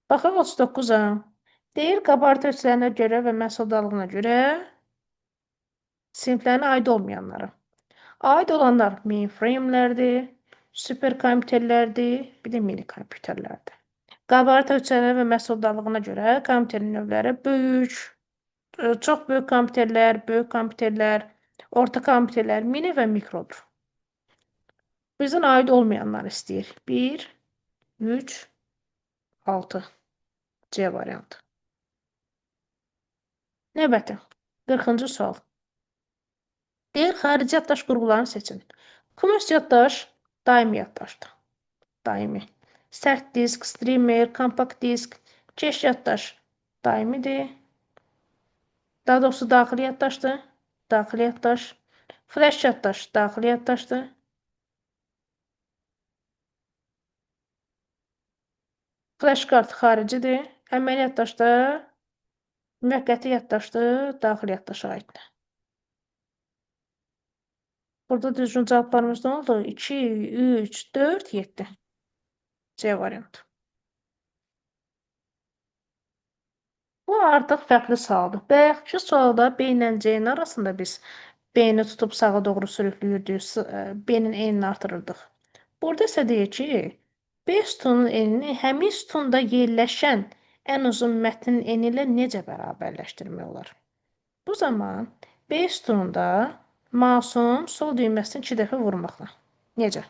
Baxaq 39-a. Deyir, qabarit ölçülərinə görə və məhsuldarlığına görə sinflərinə aid olmayanları. Aid olanlar mainframe'lərdir, süper kompüterlərdir, bir də mini kompüterlərdir. Qabarit ölçülərinə və məhsuldarlığına görə kompüterin növləri böyük, çox böyük kompüterlər, böyük kompüterlər, orta kompüterlər, mini və mikrodur. Bizdən aid olmayanlar istəyir. 1, 3, 6. C variantı. Növbəti, 40-cı sual. Deyir, xarici yaddaş qurğularını seçin. Cumulus yaddaş daimi yaddaşdır. Daimi. Sərt disk, streamer, kompakt disk, keş yaddaş daimidir. Daha doğrusu daxili yaddaşdır. Daxili yaddaş. Flash yaddaş daxili yaddaşdır. Flash kart xaricidir. Əməli yaddaş da müvəqqəti yaddaşdır, daxili yaddaşa aiddir. Burada düzgün cavablarımız nə oldu? 2, 3, 4, 7. C variantı. Bu artıq fərqli sualdır. Bayaqki sualda B ilə C-nin arasında biz B-ni tutub sağa doğru sürükləyirdik, B-nin enini artırırdıq. Burada isə deyir ki, B sütunun enini həmin sütunda yerləşən ən uzun mətnin eni ilə necə bərabərləşdirmək olar? Bu zaman B sütununda mouse'un sol düyməsini 2 dəfə vurmaqla. Necə?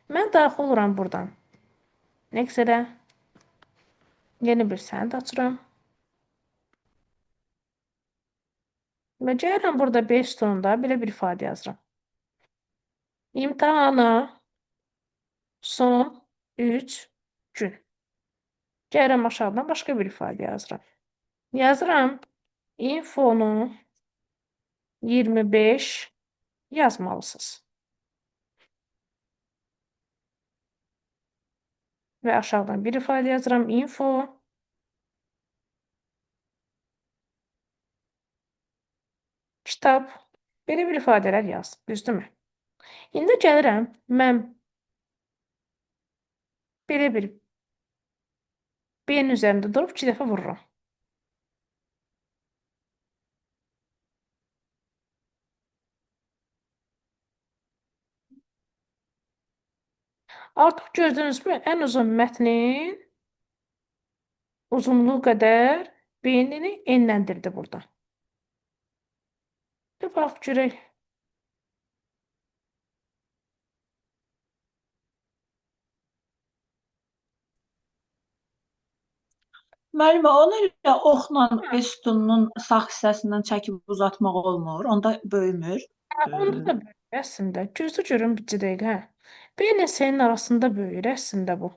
Mən daxil oluram buradan. Excel'ə yeni bir sənəd açıram. Və gəlirəm burada B sütununda belə bir ifadə yazıram. İmtahana son 3 gün. Gəlirəm aşağıdan başqa bir ifadə yazıram. Yazıram infonu 25 yazmalısınız. Və aşağıdan bir ifadə yazıram. Info kitab. Belə bir ifadələr yaz. Düzdürmü? İndi gəlirəm, mən belə bir B-nin üzərində durub 2 dəfə vururam. Artıq gördünüzmü, ən uzun mətnin uzunluğu qədər B-ni enləndirdi burada. Bir bax görək. Müəllimə, onu elə oxla B sütununun sağ hissəsindən çəkib uzatmaq olmur. Onda böyümür. Hə, onda da böyüyür əslində. Gözlə görüm bir dəqiqə. Hə. B ilə C-nin arasında böyüyür əslində bu.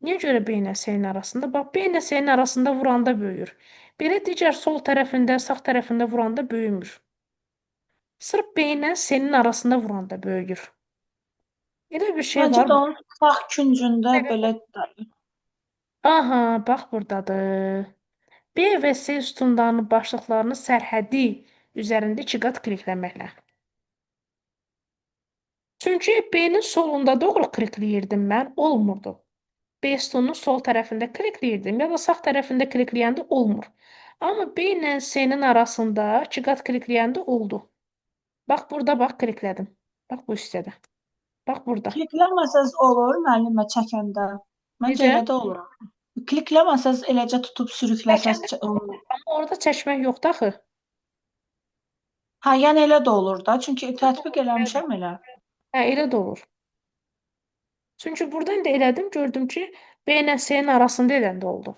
Niyə görə B ilə C-nin arasında? Bax, B ilə C-nin arasında vuranda böyüyür. Belə digər sol tərəfində, sağ tərəfində vuranda böyümür. Sırf B ilə C-nin arasında vuranda böyüyür. Elə bir şey Məncə var də mı? onun sağ küncündə belə Aha, bax buradadır. B və C sütunlarının başlıqlarının sərhədi üzərində 2 qat klikləməklə. Çünki B-nin solunda doğru klikləyirdim mən, olmurdu. B sütununun sol tərəfində klikləyirdim ya da sağ tərəfində klikləyəndə olmur. Amma B ilə C-nin arasında 2 qat klikləyəndə oldu. Bax burada bax kliklədim. Bax bu hissədə. Bax burada. Klikləməsəz olur müəllimə çəkəndə. Məncə Necə? elə də olur. Klikləməsəz eləcə tutub sürükləsəz Çəkəndə olmur. Amma orada çəkmək yoxdur axı. Hə, yəni elə də olur da. Çünki tətbiq eləmişəm elə. Hə, elə də olur. Çünki buradan da elədim, gördüm ki, B ilə C-nin arasında edəndə oldu.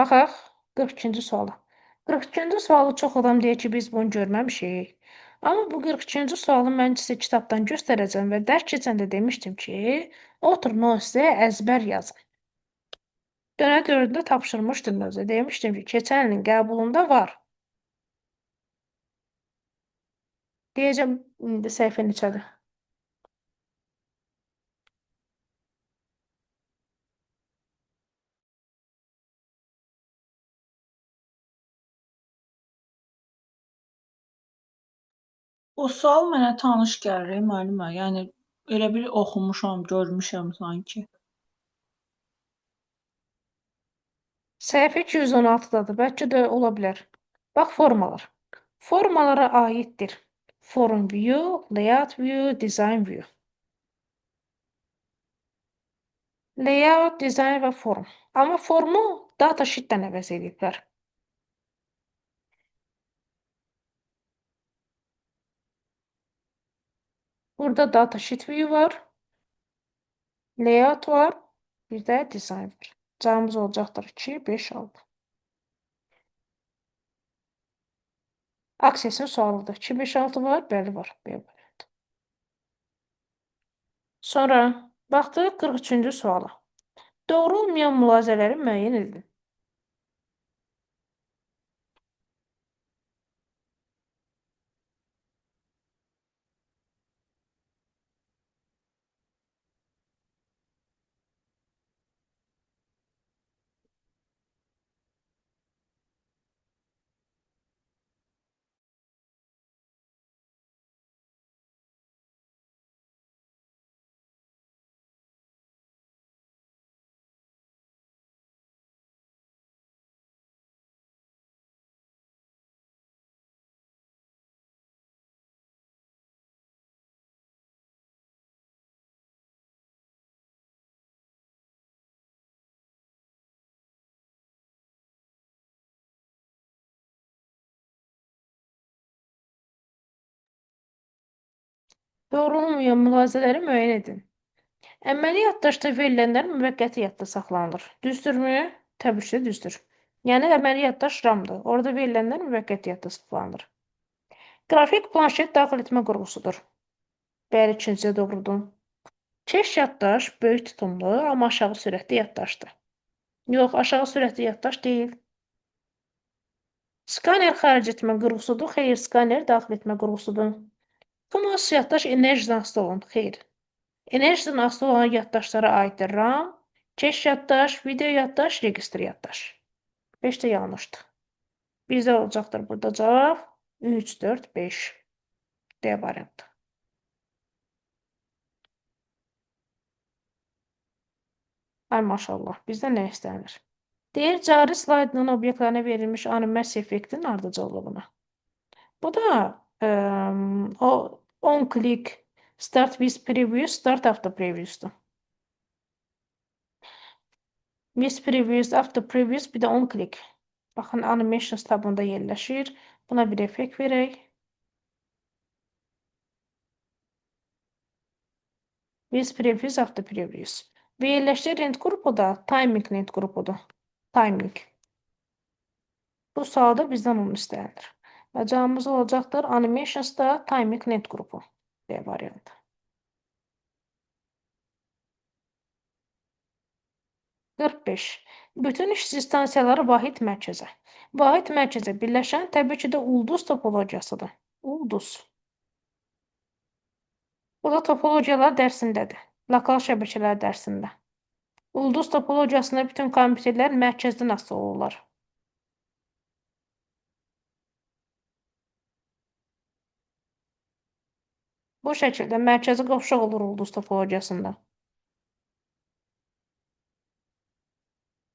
Baxaq 42-ci suala. 42-ci sualı çox adam deyir ki, biz bunu görməmişik. Amma bu 42-ci sualı mən sizə kitabdan göstərəcəm və dərs keçəndə demişdim ki, oturun o sizə əzbər yazın. Dönə dördündə tapşırmışdım özə. Demişdim ki, keçən ilin qəbulunda var. Deyəcəm, indi səhifə neçədir? O sual mənə tanış gəlir, müəllimə. Yəni elə bil oxumuşam, görmüşəm sanki. Səhifə 216-dadır. Bəlkə də ola bilər. Bax, formalar. Formalara aiddir. Form view, layout view, design view. Layout, design və form. Amma formu datasheet-dən əvəz ediblər. Burada datasheet view var. Layout var. Bir də design var. Cavabımız olacaqdır 2, 5, 6. Access-in sualıdır. 2, 5, 6 var. Bəli var. B variantı. Sonra baxdıq 43-cü suala. Doğru olmayan mülahizələri müəyyən edin. Doğru olmayan mülahizələri müəyyən edin. Əməli yaddaşda verilənlər müvəqqəti yadda saxlanılır. Düzdürmü? Təbii ki, düzdür. Yəni əməli yaddaş RAM-dır. Orada verilənlər müvəqqəti yadda saxlanılır. Qrafik planşet daxil etmə qurğusudur. Bəli, ikinciyə doğrudur. Keş yaddaş böyük tutumlu, amma aşağı sürətli yaddaşdır. Yox, aşağı sürətli yaddaş deyil. Skaner xaric etmə qurğusudur. Xeyr, skaner daxil etmə qurğusudur. CMOS yaddaş enerjidən asılı olan. Xeyr. Enerjidən asılı olan yaddaşlara aiddir RAM, keş yaddaş, video yaddaş, registr yaddaş. 5 də yanlışdır. Bizdə olacaqdır burada cavab 3, 4, 5. D variantı. Ay maşallah, bizdən nə istənilir? Deyir, cari slaydının obyektlərinə verilmiş animasiya effektinin ardıcıllığına. Bu da o on click start with previous, start after previous'dur. With previous, after previous, bir də on click. Baxın, animations tabında yerləşir. Buna bir effekt verək. With previous, after previous. Və yerləşdiyi lent qrupu da timing lent qrupudur. Timing. Bu sualda bizdən onu istənilir. Və cavabımız olacaqdır animations'da timing lent qrupu. D variantı. 45. Bütün işçi stansiyaları vahid mərkəzə. Vahid mərkəzə birləşən təbii ki də ulduz topologiyasıdır. Ulduz. Bu da topologiyalar dərsindədir. Lokal şəbəkələr dərsində. Ulduz topologiyasında bütün kompüterlər mərkəzdən asılı olurlar. Bu şəkildə mərkəzi qovşaq olur ulduz topologiyasında.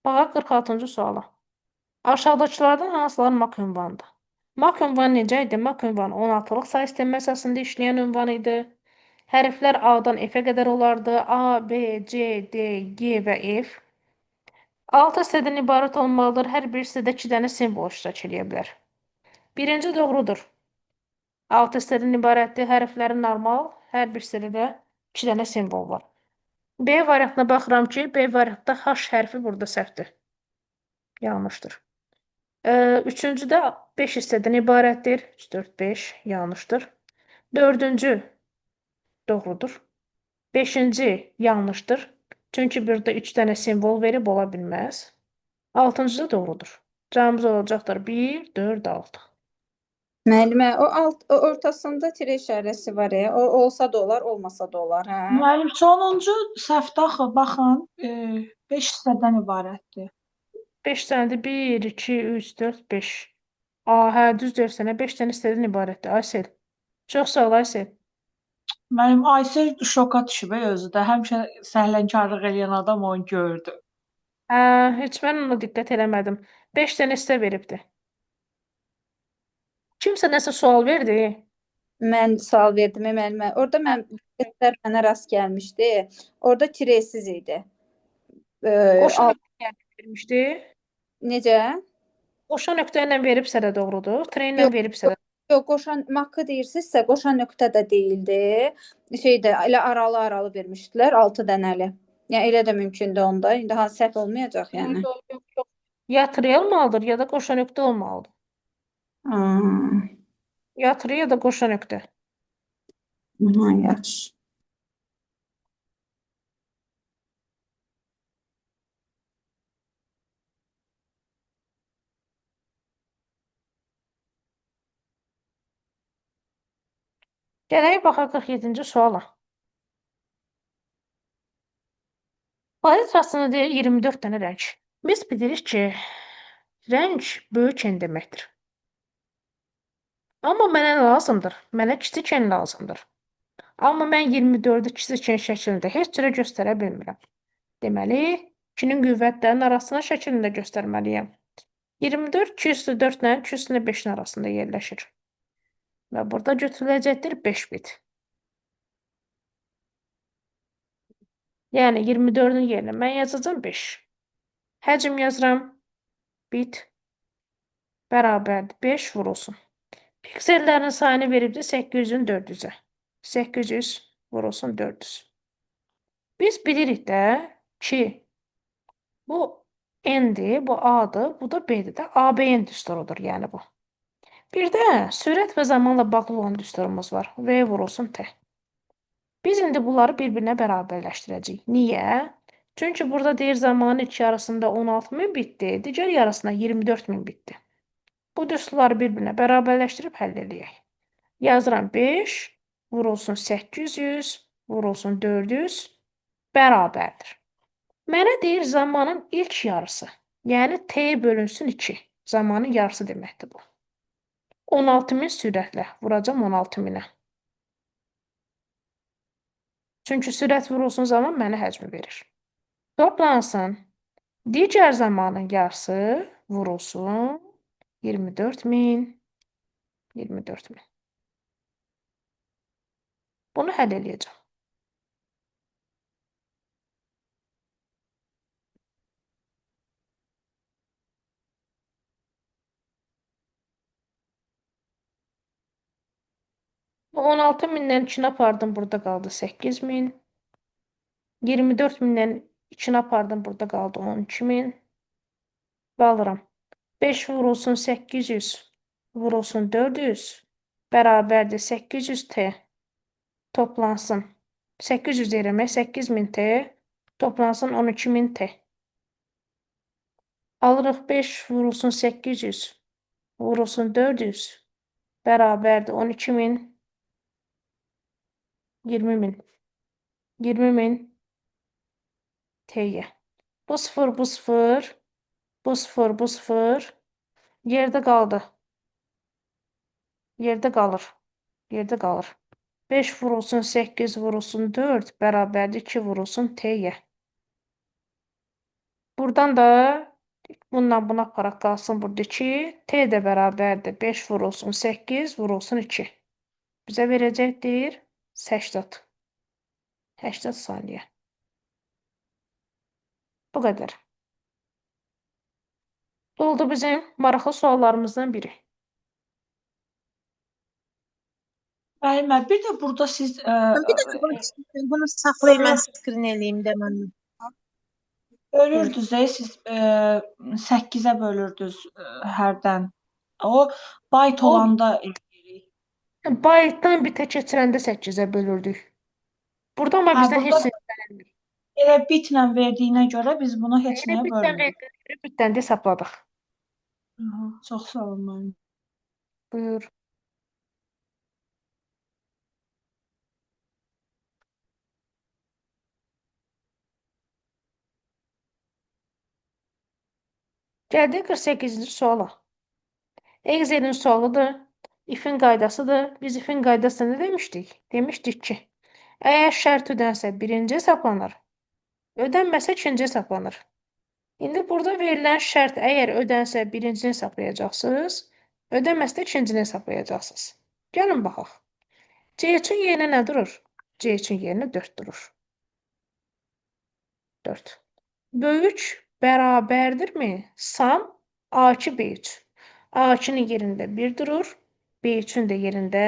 Baxaq 46-cı suala. Aşağıdakılardan hansıları MAC ünvanıdır? MAC ünvanı necə idi? MAC ünvanı 16-lıq say sistemi əsasında işləyən ünvan idi. Hərflər A-dan F-ə qədər olardı. A, B, C, D, G və F. 6 hissədən ibarət olmalıdır. Hər bir hissədə 2 dənə simvol iştirak eləyə bilər. Birinci doğrudur. 6 hissədən ibarətdir. Hərfləri normal. Hər bir hissədə də 2 dənə simvol var. B variantına baxıram ki, B variantda H hərfi burada səhvdir. Yanlışdır. Üçüncüdə 5 hissədən ibarətdir. 3, 4, 5 yanlışdır. Dördüncü doğrudur. Beşinci yanlışdır. Çünki burada 3 dənə simvol verib ola bilməz. Altıncı da doğrudur. Cavabımız olacaqdır 1, 4, 6. Müəllimə, o alt o ortasında tire işarəsi var ya. O olsa da olar, olmasa da olar, hə? Müəllim, sonuncu səhvdə axı, baxın, 5 hissədən ibarətdir. 5 dənədir. 1, 2, 3, 4, 5. A, hə, düz deyirsən, 5 dənə hissədən ibarətdir. Aysel. Çox sağ ol, Aysel. Müəllim, Aysel şoka düşüb özü də. Həmişə səhlənkarlıq eləyən adam onu gördü. Hə, heç mən ona diqqət eləmədim. 5 dənə hissə veribdi. Kimsə nəsə sual verdi. Mən sual verdim müəllimə. Orada mən qəzetlər mənə rast gəlmişdi. Orada tiresiz idi. Qoşa nöqtə ilə vermişdi. Necə? Qoşa nöqtə ilə veribsə də doğrudur. Tire ilə veribsə də. Yox, qoşa makı deyirsinizsə, qoşa nöqtə də deyildi. Şeydə elə aralı-aralı vermişdilər, 6 dənəli. Yəni elə də mümkündür onda. İndi hansı səhv olmayacaq yəni. Yox, yox. Ya tire olmalıdır, ya da qoşa nöqtə olmalıdır. Ya tire ya da qoşa nöqtə. Aha, yaxşı. Gələk baxaq 47-ci suala. Palitrasında deyir 24 dənə rəng. Biz bilirik ki, rəng böyük N deməkdir. Amma mənə nə lazımdır? Mənə kiçik N lazımdır. Amma mən 24-ü kiçik N şəklində heç cürə göstərə bilmirəm. Deməli, 2-nin qüvvətlərinin arasına şəklində göstərməliyəm. 24 2 üstü 4 ilə 2 üstü 5-in arasında yerləşir. Və burada götürüləcəkdir 5 bit. Yəni 24-ün yerinə mən yazacağam 5. Həcm yazıram. Bit bərabərdir 5 vurulsun. Piksellərin sayını veribdir 800-ün 400-ə. 800 vurulsun 400. Biz bilirik də ki, bu N-dir, bu A-dır, bu da B-dir də. ABN düsturudur yəni bu. Bir də sürət və zamanla bağlı olan düsturumuz var. V vurulsun T. Biz indi bunları bir-birinə bərabərləşdirəcəyik. Niyə? Çünki burada deyir zamanın ilk yarısında 16.000 bitdi, digər yarısında 24.000 bitdi. Bu düsturları bir-birinə bərabərləşdirib həll eləyək. Yazıram 5 vurulsun 800 vurulsun 400 bərabərdir. Mənə deyir zamanın ilk yarısı, yəni T bölünsün 2. Zamanın yarısı deməkdir bu. 16.000 sürətlə vuracam 16.000-ə. Çünki sürət vurulsun zaman mənə həcmi verir. Toplansın. Digər zamanın yarısı vurulsun 24.000. 24.000. Bunu həll eləyəcəm. Bu 16.000-dən 2-ni apardım, burada qaldı 8.000. 24.000-dən 2-ni apardım, burada qaldı 12.000. Və alıram. 5 vurulsun 800 vurulsun 400 bərabərdir 800 T toplansın. 800 deyirəm, 8000 T toplansın 12000 T. Alırıq 5 vurulsun 800 vurulsun 400 bərabərdir 12000 20.000 20.000 T'yə. Bu 0, bu 0, bu 0, bu 0 yerdə qaldı. Yerdə qalır. Yerdə qalır. 5 vurulsun 8 vurulsun 4 bərabərdir 2 vurulsun T'yə. Buradan da bundan buna aparaq qalsın burada 2. T də bərabərdir 5 vurulsun 8 vurulsun 2. Bizə verəcəkdir 80. 80 saniyə. Bu qədər. Bu oldu bizim maraqlı suallarımızdan biri. Müəllimə, bir də burada siz Bir dakika bunu saxlayın, mən screen eləyim də mən. Bölürdünüz, siz 8-ə bölürdünüz hərdən. O byte olanda eləyirik. Byte-dan bitə keçirəndə 8-ə bölürdük. Burada amma bizdən heç nə istənilmir. Elə bitlə verdiyinə görə biz bunu heç Elə nəyə bitdən bölmürük. verdiyinə görə bitdən də hesabladıq. Çox sağ olun müəllim. Buyur. Gəldik 48-ci suala. Excel'in sualıdır. If'in qaydasıdır. Biz if'in qaydasında nə demişdik? Demişdik ki, əgər şərt ödənsə birinci hesablanır, ödənməsə ikinci hesablanır. İndi burada verilən şərt əgər ödənsə birincini hesablayacaqsınız, ödənməsə də ikincini hesablayacaqsınız. Gəlin baxaq. C3-ün yerinə nə durur? C3-ün yerinə 4 durur. 4. Böyük bərabərdirmi? Sum A2 B3. A2-nin yerində 1 durur. B3-ün də yerində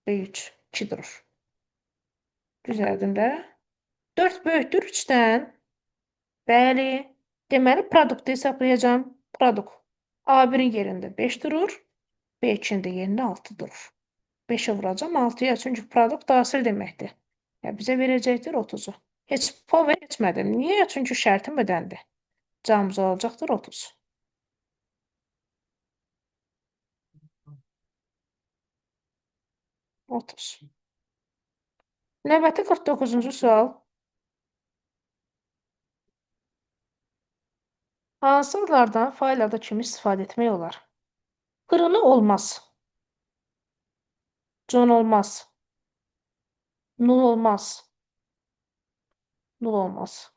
B3 2 durur. Düzəldim də. 4 böyükdür 3-dən. Bəli. Deməli, produktu hesablayacağam. Produkt. A1-in yerində 5 durur. B2-nin də yerində 6 durur. 5-ə vuracağam 6-ya. Çünki produkt daxil deməkdir. Yəni, bizə verəcəkdir 30-u. Heç power etmədim. Niyə? Çünki şərtim ödəndi. Cavabımız olacaqdır 30. 30. Növbəti 49-cu sual. Hansı adlardan fail adı kimi istifadə etmək olar? Qırını olmaz. John olmaz. Nul olmaz. Nul olmaz.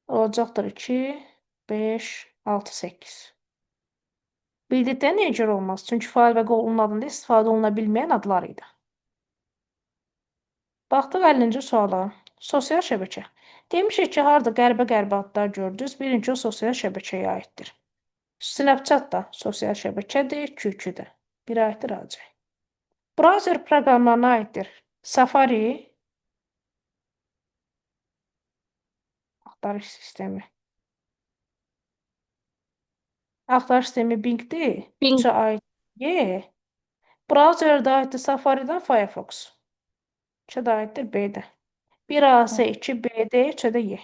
Olacaqdır 2, 5, 6, 8. Bildikdə niyə görə olmaz? Çünki fail və qolun adında istifadə oluna bilməyən adlar idi. Baxdıq 50-ci suala. Sosial şəbəkə. Demişik ki, harada qəribə-qəribə adlar gördünüz. Bilin ki, o sosial şəbəkəyə aiddir. Snapchat da sosial şəbəkədir, QQ də. Bir aiddir AC. Browser proqramlarına aiddir. Safari axtarış sistemi. Axtarış sistemi Bing-dir. Bing. 3-ə aid Y. Browser də aiddir Safari-dən Firefox. 3-ə də aiddir B-də. 1 AC, 2 BD, 3-ə də Y.